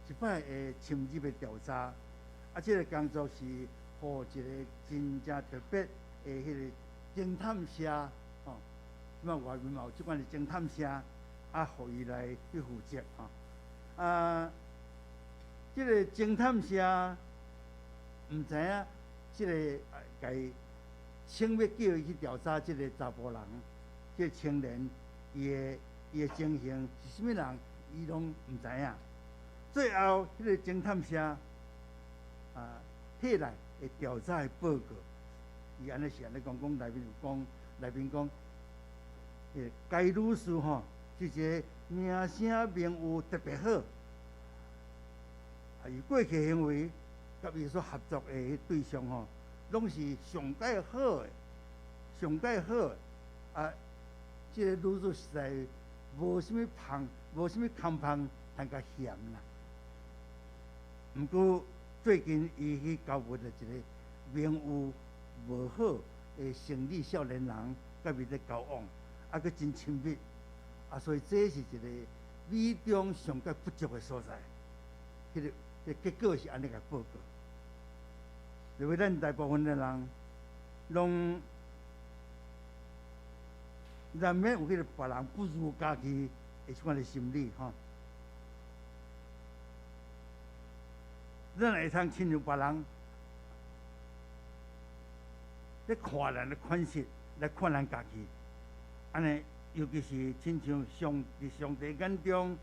一擺的深入的調查。啊，這个工作是予一個真正特別的彼个偵探社，吼，這擺外面嘛有這款的偵探社，啊，予伊來去負責，吼。啊，這个偵探社毋知影，這个共伊請欲叫伊去調查這个查埔人，這个青年伊的情形是啥物人，伊攏毋知影。最後，彼个偵探社啊，提來的調查的報告，伊按呢是按呢講，講內面有講，內面講，彼个該女士吼，是一个名聲名譽特別好，啊，伊過去行為佮伊所合作的對象吼，攏是上蓋好的，上蓋好的。啊，這个女子實在無啥物芳，無啥物空芳通共嫌啦。毋過最近伊去交會著一个名譽無好的生理少年人，佮伊咧交往，啊，閣真親密，啊，所以這是一个美中上蓋不足的所在。彼个結果是按呢共報告。因為咱大部分的人，攏難免有彼个別人不如家己的這款的心理吼。咱會通親像別人咧看人的款式來看咱家己，按呢，尤其是親像佇上帝眼中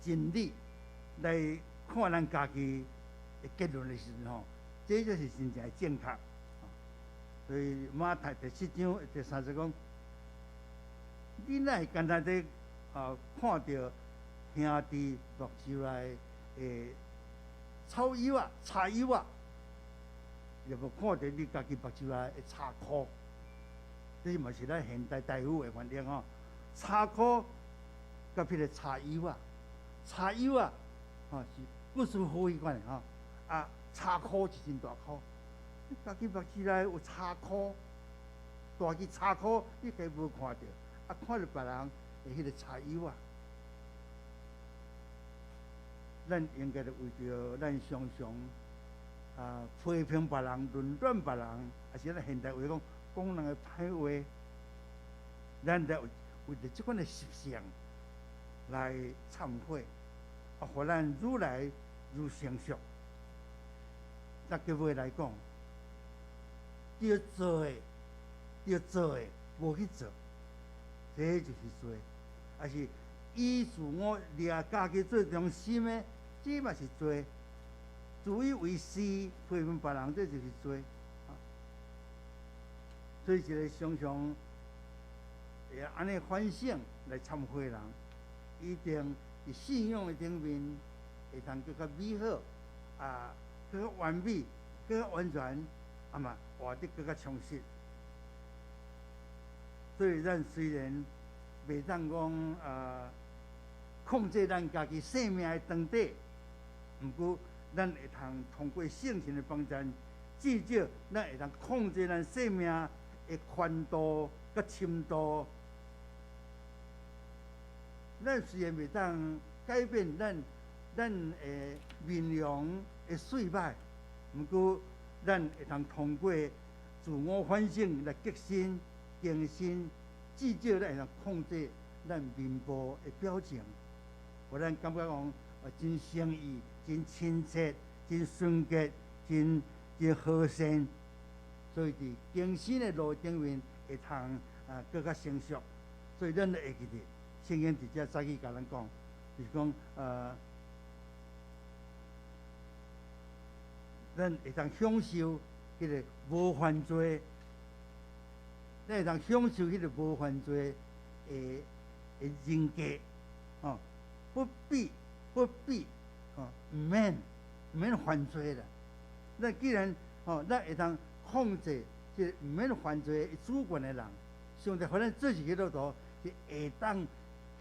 真理來看咱家己的結論的時陣吼，這才是真正的正確。所以馬太第七章第三節講：你哪會干焦佇啊看著兄弟目睭內的草葉仔、柴葉仔，也無看著你家己目睭內的柴箍？這嘛是咱現代台語的翻譯吼。柴箍佮彼个柴葉仔，柴葉仔吼是骨師傅彼款的吼，啊，柴箍是真大箍。你家己目睭內有柴箍，大支柴箍，你家無看著，啊，看著別人的彼个柴葉仔。咱應該著為著咱常常啊批評別人、論斷別人，抑是咱現代話講講人的歹話，咱著為著這款的習性來懺悔，啊，予咱愈來愈成熟。逐結尾來講，著做的，著做的，無去做，這就是罪；抑是以自我掠家己做中心的，這嘛是罪。自以為是，批評別人，這就是罪。所以一个常常會按呢反省來懺悔的人，一定佇信仰的頂面會通閣較美好，啊，閣較完美，閣較完全，啊嘛活得閣較充實。所以咱雖然袂當講啊控制咱家己生命的長短，毋過咱會通通過聖神的幫助，至少咱會通控制咱生命的寬度佮深度。咱雖然袂當改變咱的面容的歲歹，毋過咱會通通過自我反省來革新、更新，至少咱會通控制咱面部的表情，予咱感覺講真誠意、真親切、真純潔、真真和善。所以佇更新的路頂面會通啊，閣較成熟。所以咱會記得聖經佇遮早起共咱講，就是講咱會當享受彼个無犯罪，咱會當享受彼个無犯罪的人格，哦，不必，哦，毋免犯罪啦。咱既然哦，咱會當控制這個毋免犯罪的主權的人，上帝予咱做一個基督徒，是會當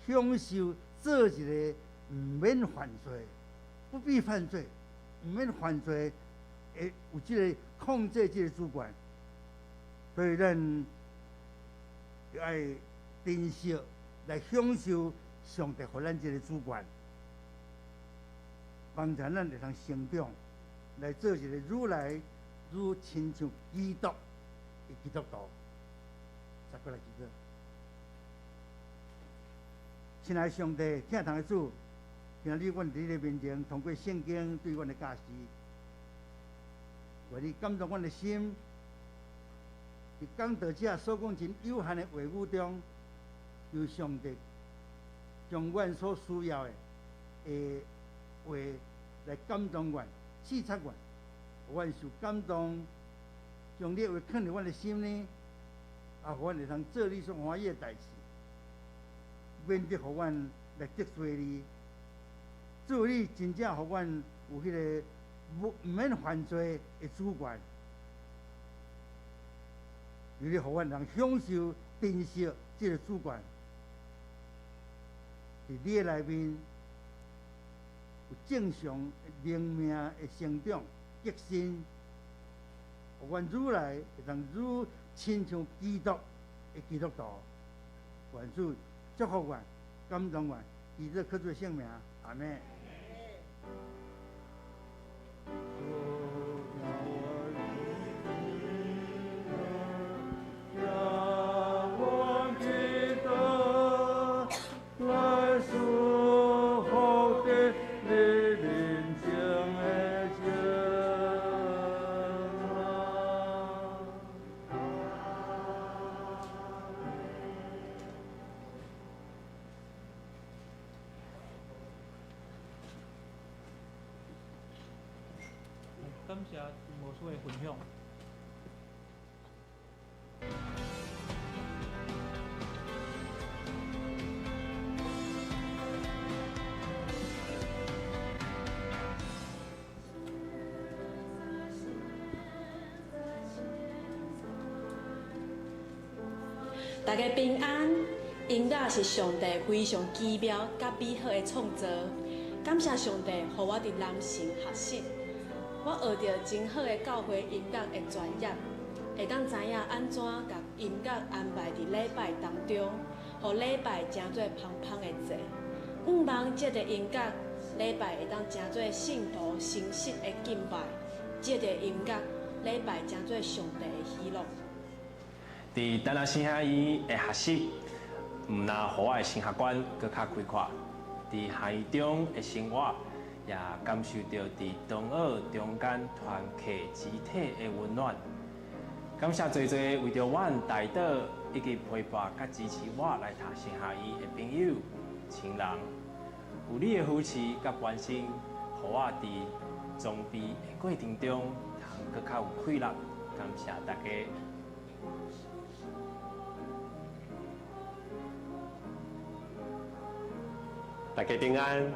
享受做一個毋免犯罪、不必犯罪、毋免犯罪，會有這個控制這個主權。所以咱就愛珍惜來享受上帝予咱這個主權，幫助咱會當成長，來做一個愈來愈親像基督的基督徒。再過來幾個，親愛的上帝，疼痛的主，今日阮佇你的面前，通過聖經對阮的教示，願你感動阮的心。佇講道者所講真有限的話語中，求上帝將阮所需要的話來感動阮、刺激阮，予阮受感動，將你的話囥佇阮的心裡，啊，予阮會通做你所歡喜的代誌，免得予阮來得罪你。主你真正予阮有彼个毋免犯罪的主權。求你予阮人享受、珍惜這个主權，佇你的內面有正常靈命的成長、革新，予阮愈來會當愈親像基督的基督徒。願主祝福阮、感動阮，祈禱靠主聖名，阿們。感謝牧師的分享。大家平安，音樂是上帝非常奇妙佮美好的創造。感謝上帝，予我佇南城學習，我學著真好的教會音樂的專業，會當知影按怎共音樂安排佇禮拜當中，予禮拜成做芳芳的祭。向望藉著音樂，禮拜會當成做聖徒誠實的敬拜；藉著音樂，禮拜成做上帝的喜樂。佇丹南神學院的學習，毋但予我的神學觀閣較開闊，佇學院中的生活，也感受著佇同學中間團契肢體的溫暖。感謝濟濟為著阮代禱以及陪伴佮支持我來讀神學院的朋友、親人，有你的扶持佮關心，予我佇裝備的過程中，通閣較有氣力。感謝大家。大家平安，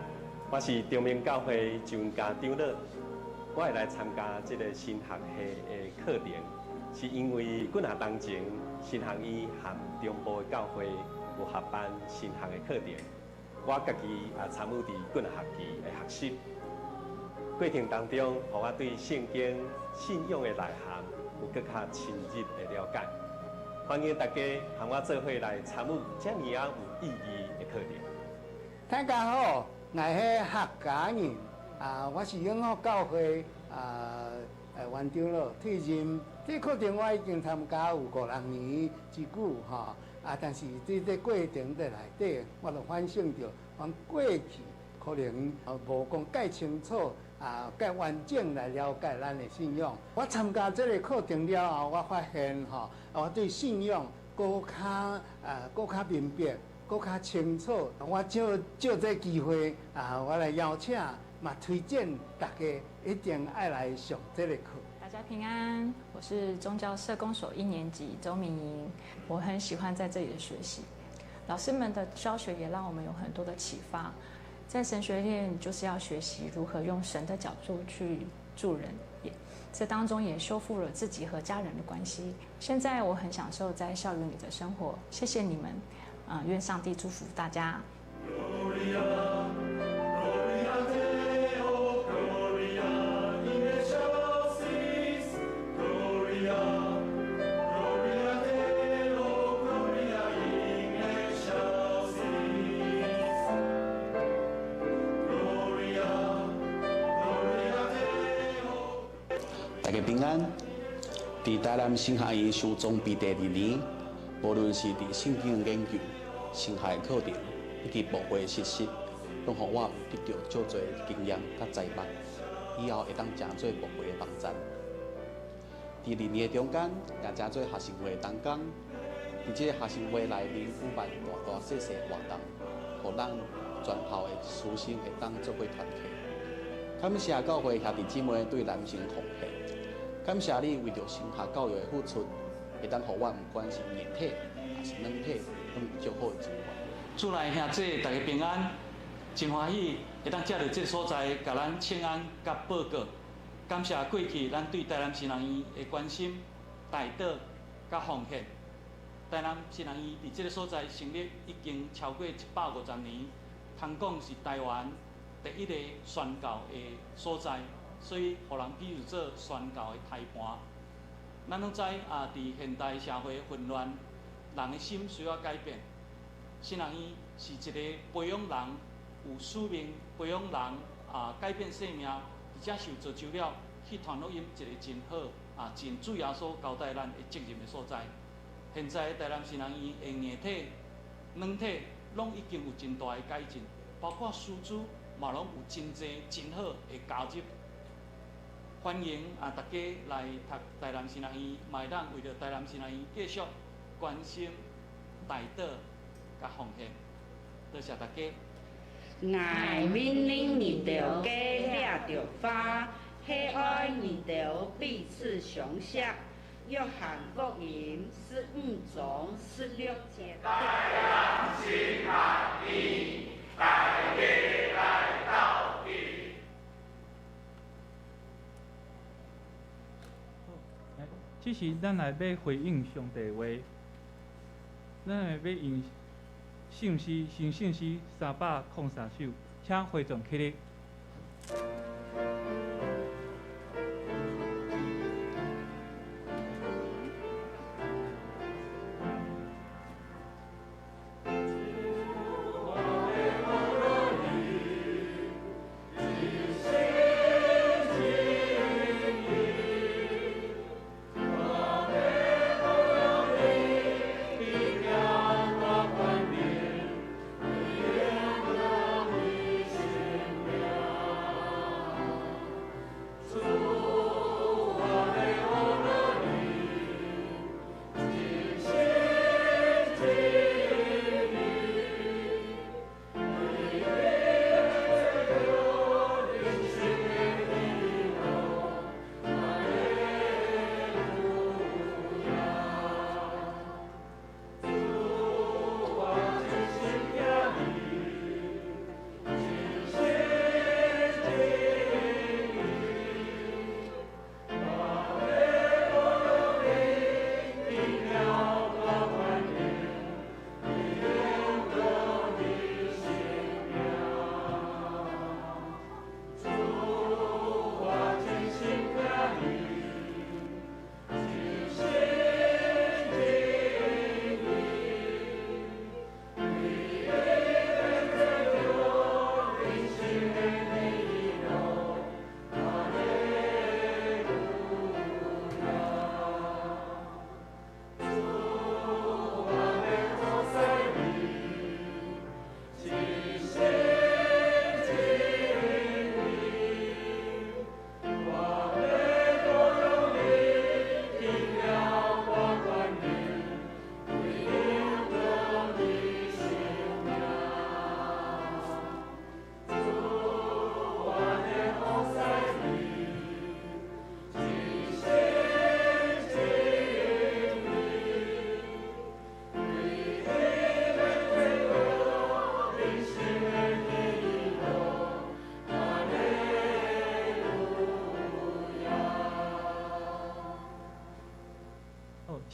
我是中明教會張家長老，我會來參加這個神學系的課程，是因為幾若當前神學院和中部的教會有合辦神學的課程，我家己也參與佇幾若學期的學習過程當中，予我對聖經信仰的內涵有閣較深入的了解。歡迎大家和我做伙來參與這爾仔有意義的課程。大家好，𠊎係客家人啊，我是永福教會啊，袁長老退任。這課程我已經參加有五六年之久吼啊，但是佇這過程的內底，我就反省著，講過去可能無講蓋清楚啊，蓋完整來了解咱的信仰。我參加這个課程了後，我發現吼，我對信仰閣較啊，閣較明白。閣較清楚，我藉藉這機會啊，我來邀請，嘛推薦大家一定愛來上這个課。大家平安，我是宗教社工所一年級周明瑩，我很喜歡在這裡的學習，老師們的教學也讓我們有很多的啟發。在神學院就是要學習如何用神的角度去助人，也這當中也修復了自己和家人的關係。現在我很享受在校園裡的生活，謝謝你們。啊，願上帝祝福大家。大家平安。佇台南神學院受裝備第二年，無論是佇聖經的研究、神學的課程以及牧會實習，攏予我有得著足濟經驗佮才學，以後會當成做牧會的幫贊。佇二年的中間，也成做學生會的同工。佇這个學生會內面舉辦大大細細活動，予咱全校的師生會當做伙團契。感謝教會兄弟姊妹對南城奉獻，感謝你為著神學教育的付出，會當予阮毋管是硬體抑是軟體，攏有足好的資源。主內兄弟大家平安，真歡喜會當藉著這个所在，共咱請安佮報告。感謝過去咱對台南神學院的關心、代禱佮奉獻。台南神學院佇這个所在成立已經超過150年，通講是台灣第一个宣教的所在，所以予人比喻做宣教的胎盤。咱攏知啊，佇現代社會混亂，人的心需要改變。神學院是一个培養人有使命，培養人啊改變生命，而且受造就了去傳福音，一个真好啊，真主耶穌交代咱的責任的所在。現在台南神學院的硬體、軟體攏已經有真大的改進，包括師資嘛攏有真濟真好的加入。歡迎啊，大家來讀台南神學院，嘛會當為著台南神學院繼續關心、代禱、佮奉獻。多謝大家。𠊎命令你著皆掠著花，係愛你著彼此相錫。約翰福音15章16節。台南神學院，大家來鬥陣。好，這時咱來欲回應上帝話，咱來欲用聖詩、新聖詩303首，請會眾起立。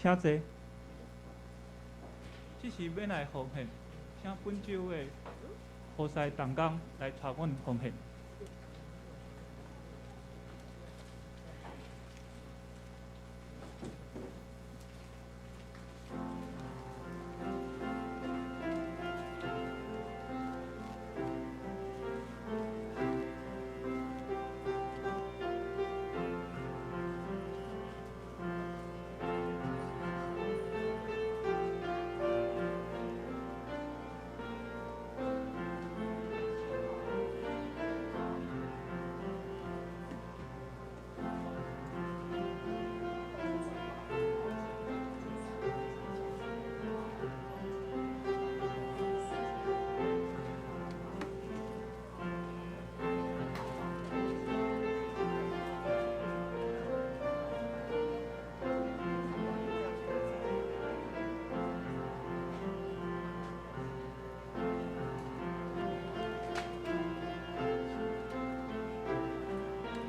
請坐。這時欲來奉獻，請本週的何西同工來帶阮奉獻。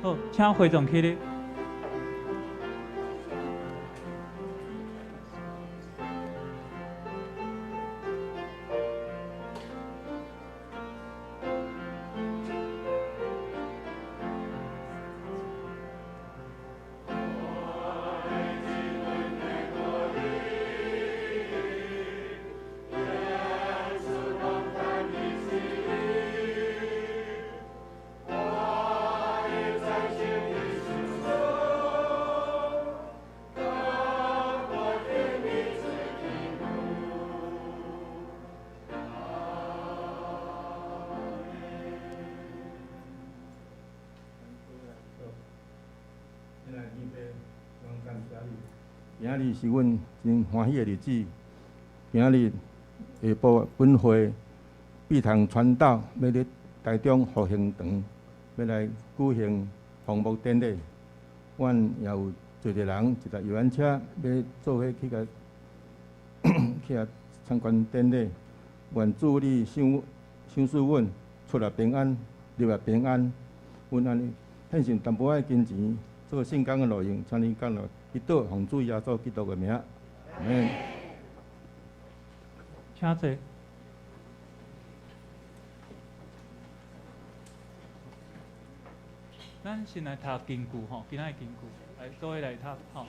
好，請會長起立。今仔日是阮真歡喜的日子。今仔日下晡本會碧潭傳道欲佇台中復興堂欲來舉行紅木典禮，阮也有濟濟人一台遊覽車欲做伙去共去遐參觀典禮。願主你賞賜阮出入平安，入來平安。阮按呢獻上淡薄仔金錢做聖工的路用，請你降落。祈禱奉主耶穌基督的名，阿們。請坐。咱先來讀經句吼，今仔的經句，來做伙來讀吼。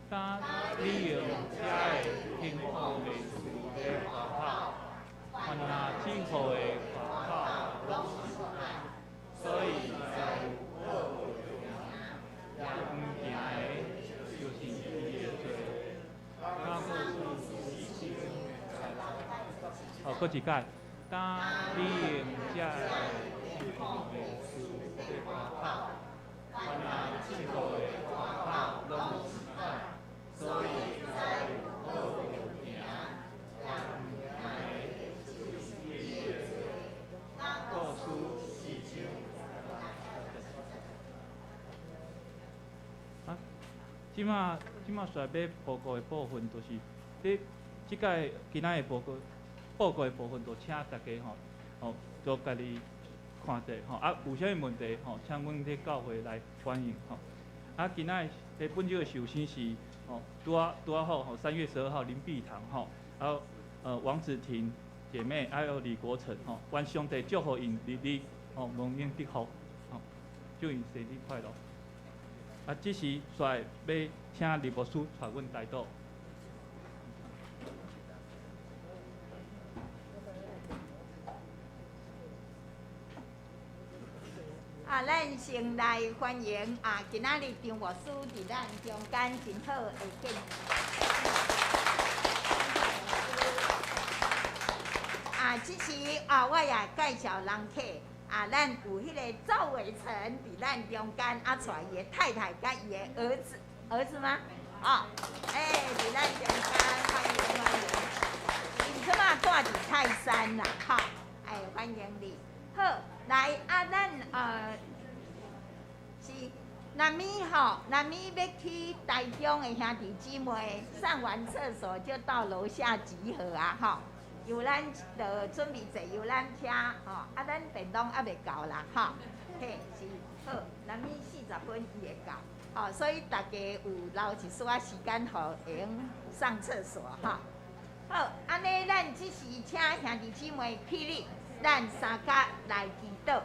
當你用遮的貧苦的事咧誇口，凡若祝福的誇口攏是歹，所以才有好袂行，也毋行的，就是伊的罪。好，閣一擺。當你用遮的貧苦的事咧誇口，凡若祝福的誇口攏是歹，所以才有好袂行，也毋行的，就是伊的罪。故事四章。啊，這馬煞欲報告的部分，就是佇這擺今仔的報告的部分，就請大家吼，吼，做家己看者吼，啊，有啥物問題吼，請阮佇教會來反映吼。啊，今仔佇本週的壽星是吼，拄仔好吼，3月12號林碧堂吼，還有王子婷姐妹，還有李國成吼，願上帝祝福𪜶日日吼蒙恩得福，吼，祝𪜶生日快樂。啊，這時煞欲請李牧師帶阮代禱。啊，咱先來歡迎啊，今仔日張牧師佇咱中間真好的見面。啊，這時啊，我也介紹人客啊，咱有彼个趙偉成佇咱中間，啊，帶伊的太太佮伊的兒子，兒子嗎？哦，佇咱中間歡迎歡迎。𪜶這馬住佇泰山啦，吼，歡迎你。好，來啊，咱是，若咪吼，若咪欲去台中的兄弟姊妹，上完廁所就到樓下集合啊，吼。遊覽就準備坐遊覽車，吼，啊，咱便當猶未到啦，吼，嘿，是，好，若咪40分伊會到。哦，所以大家有留一絲仔時間，予會用上廁所吼。好，按呢，咱這時請兄弟姊妹起立，咱三甲來祈禱。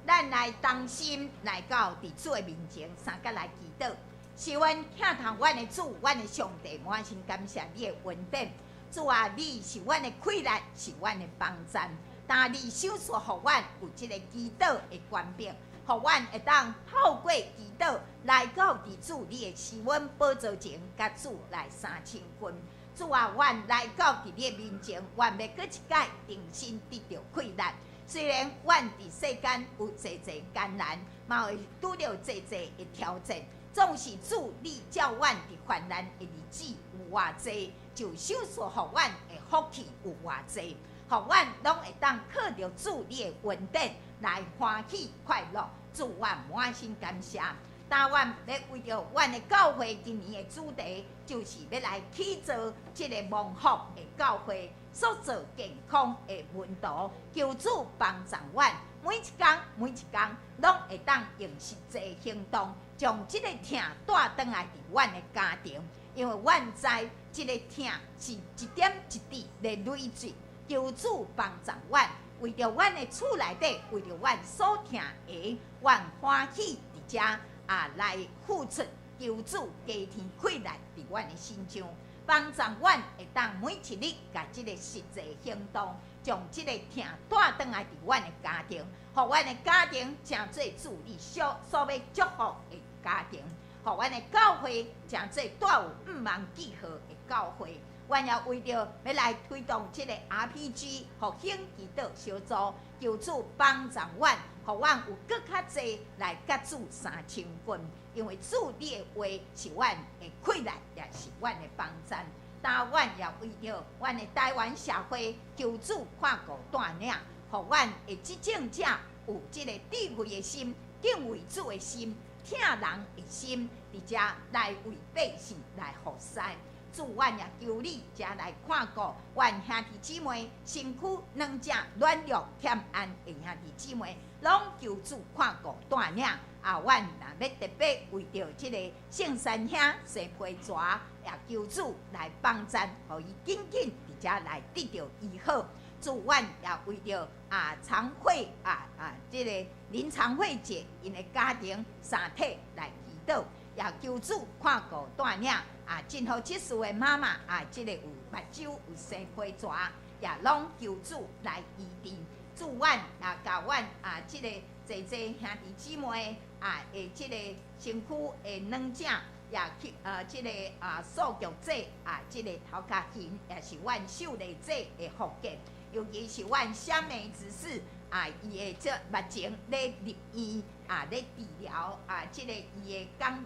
咱來同心來到佇主的面前，三甲來祈禱。是阮疼痛阮的主，阮的上帝，滿心感謝你的恩典。主啊，你是阮的氣力，是阮的幫贊。但你賞賜予阮有這个祈禱的權柄，予阮會當透過祈禱來到佇主你的施恩寶座前，佮主來相親近。主啊，阮來到佇你的面前，阮欲閣一擺重新得著氣力。雖然阮佇世間有濟濟艱難，嘛會拄著濟濟的挑戰，總是主你照阮佇患難的日子有偌濟，就賞賜予阮的福氣有偌濟，予阮攏會當靠著主你的恩典來歡喜快樂。主，阮滿心感謝。但阮欲為著阮的教會今年的主題，就是欲來起造這个蒙福的教會，塑造健康的門徒。求主幫助阮，每一工每一工，攏會當用實際行動，將這个疼帶轉來佇阮的家庭。因為阮知這个疼是一點一滴咧累積。求主幫助阮，為著阮的厝內底，為著阮所疼的，阮歡喜佇遮啊來付出，求主加添氣力佇阮的身上，幫助阮會當每一日共這个實際行動，將這个疼帶轉來佇阮的家庭，予阮的家庭成做主你所欲祝福的家庭，予阮的教會成做帶有毋忘記號的教會。阮也為著欲來推動這个 RPG 復興祈禱小組，求主幫助阮，予阮有閣較濟來佮主相親近。因為主你的話是阮的氣力，也是阮的幫贊。但阮也為著阮的台灣社會，求主看顧帶領，予阮的執政者有這个智慧的心、敬畏主的心、疼人的心，佇遮來為百姓來服侍。主，阮也求你遮來看顧阮兄弟姊妹，身軀軟弱軟弱欠安的兄弟姊妹，攏求主看顧帶領。啊，阮若欲特別為著這个聖山兄生皮蛇，也求主來幫贊，予伊緊緊佇遮來得著醫好。主，阮也為著啊長慧啊啊，這个林長慧姐𪜶的家庭三體來祈禱，也求主看顧帶領。啊，真好執事的媽媽啊，這个有目睭有生皮蛇，也攏求主來醫治。主，阮也共阮啊，這个濟濟兄弟姊妹啊，的這个身軀的軟者，也去這个啊素玉姐啊，這个頭殼形也是阮秀麗姐的福建，尤其是阮香美執事啊，伊的這目前咧入院啊，咧治療啊，這个伊的肝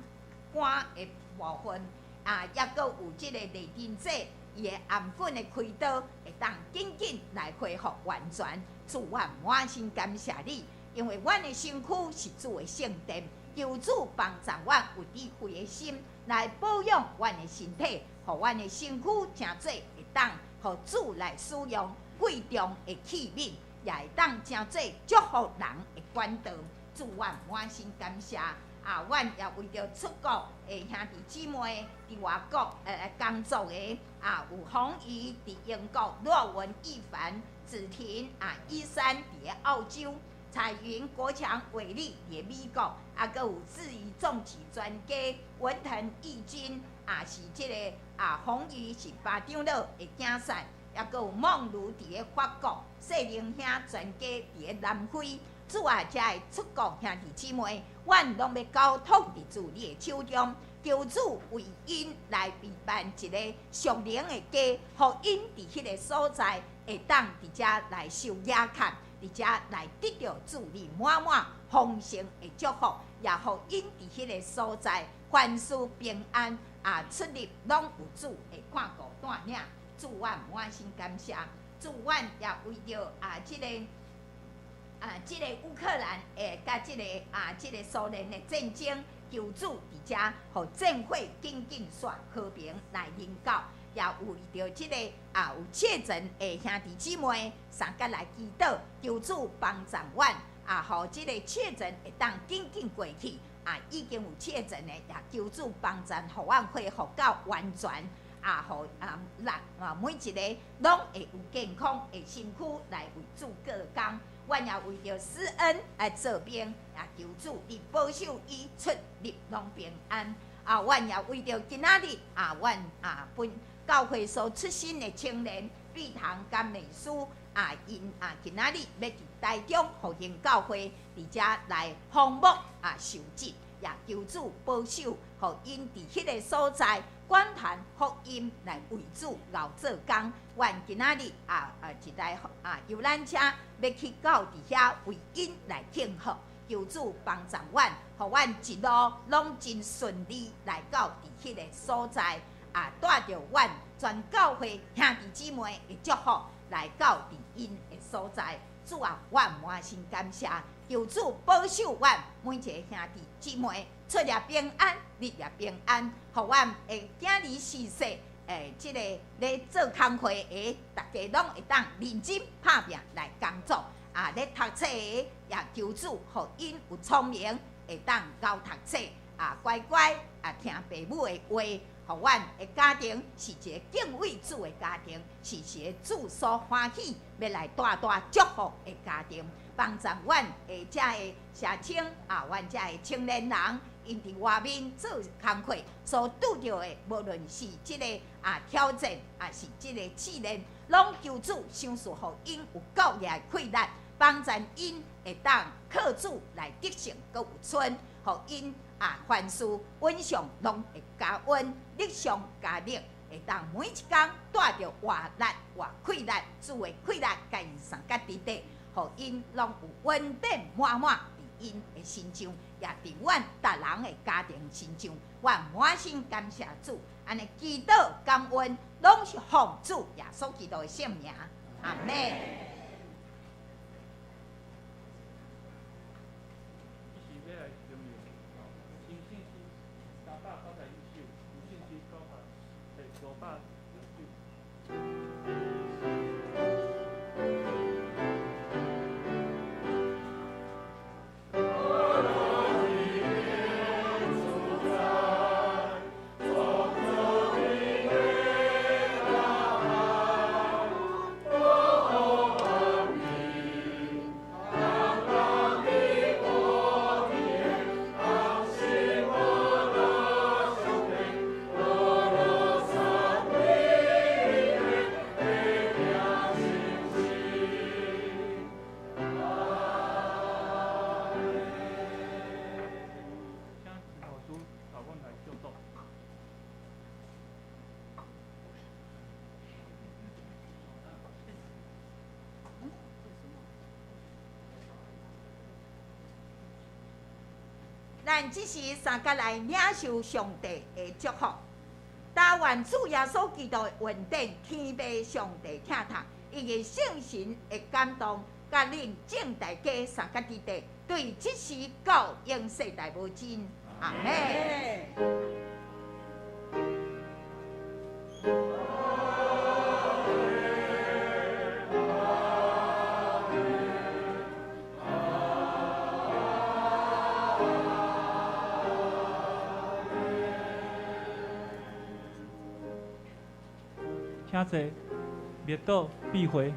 肝的部分。啊，抑閣有這个麗珍姐，伊的頷頸的開刀會當緊緊來恢復完全。主，阮滿心感謝你，因為阮的身軀是主的聖殿，求主幫助阮有智慧的心來保養阮的身體，予阮的身軀成做會當予主來使用貴重的器皿，也會當成做祝福人的管道。主，阮滿心感謝。啊，阮也為著出國的兄弟姊妹佇外國工作的，啊，有洪怡佇英國，廖文一凡、子婷啊、一山佇咧澳洲，彩雲、國強、偉力佇咧美國，啊，閣有志怡種植專家文騰、義軍，啊，是這个啊，洪怡是巴長老的囝婿，抑閣有夢如佇咧法國，細玲兄專家佇咧南非。主啊，遮的出國兄弟姊妹，阮攏欲交託佇主你的手中，求主為𪜶來備辦一個屬靈的家，予𪜶佇彼个所在會當佇遮來受雅看，佇遮來得著主你滿滿豐盛的祝福，也予𪜶佇彼个所在凡事平安啊，出入攏有主的看顧帶領。主，阮滿心感謝。主，阮也為著啊，這个。啊，這个烏克蘭的佮這个啊，這个蘇聯的戰爭，求主佇遮，予戰火緊緊煞和平來臨到，也為著這个啊有確診的兄弟姊妹，相佮來祈禱，求主幫助阮啊，予這个确诊会当紧紧过去，啊，已经有确诊的，也求主帮助，予阮恢复到完全，啊，予啊，咱啊每一个拢会有健康的身躯来为主过工。阮也为著施恩来做兵，也求主你保守伊出入拢平安。啊，阮也为著今仔日啊，阮啊本教会所出身的青年毕堂佮美书啊，𪜶啊今仔日欲伫台中复兴教会伫遮来访牧啊受浸，也求主保守，予𪜶伫彼个所在广传福音来为主熬做工。阮今仔日啊啊一台啊游览车欲去到伫遐为𪜶来庆贺。求主帮助阮，予阮一路拢真顺利来到伫彼个所在，啊，带著阮全教会兄弟姊妹的祝福来到伫𪜶的所在。主啊，我满心感谢，求主保守阮每一个兄弟姊妹出入平安，入入平安，予阮的囝儿婿婿，这个咧做工课的，逐家拢会当认真拍拚来工作。啊，咧读册的也求主，予𪜶有聪明，会当𠢕读册，啊，乖乖啊听爸母的话，予阮的家庭是一个敬畏主的家庭，是一个主所欢喜，欲来大大祝福的家庭，帮助阮的遮个社青啊，阮遮个青年人，𪜶伫外面做工课所拄著的，无论是这个啊挑战，抑是这个试炼，拢求主赏赐予𪜶有够额的气力，帮助𪜶会当靠主来得胜，阁有春，予𪜶啊凡事稳上拢会加温，力上加力，会当每一工带著活力、活气力，主的气力共𪜶相佮伫底，予𪜶拢有恩典满满伫𪜶的身上，也伫阮逐人的家庭身上。我满心感谢主，按呢祈祷感恩，拢是奉主耶稣基督的圣名，阿们。咱这时三角来领受上帝的祝福，但愿主耶稣基督的恩典、天父上帝疼痛，以及圣神的感动，佮恁众大家三角伫底，对这时到永世代无尽。阿们。请坐，灭倒闭会。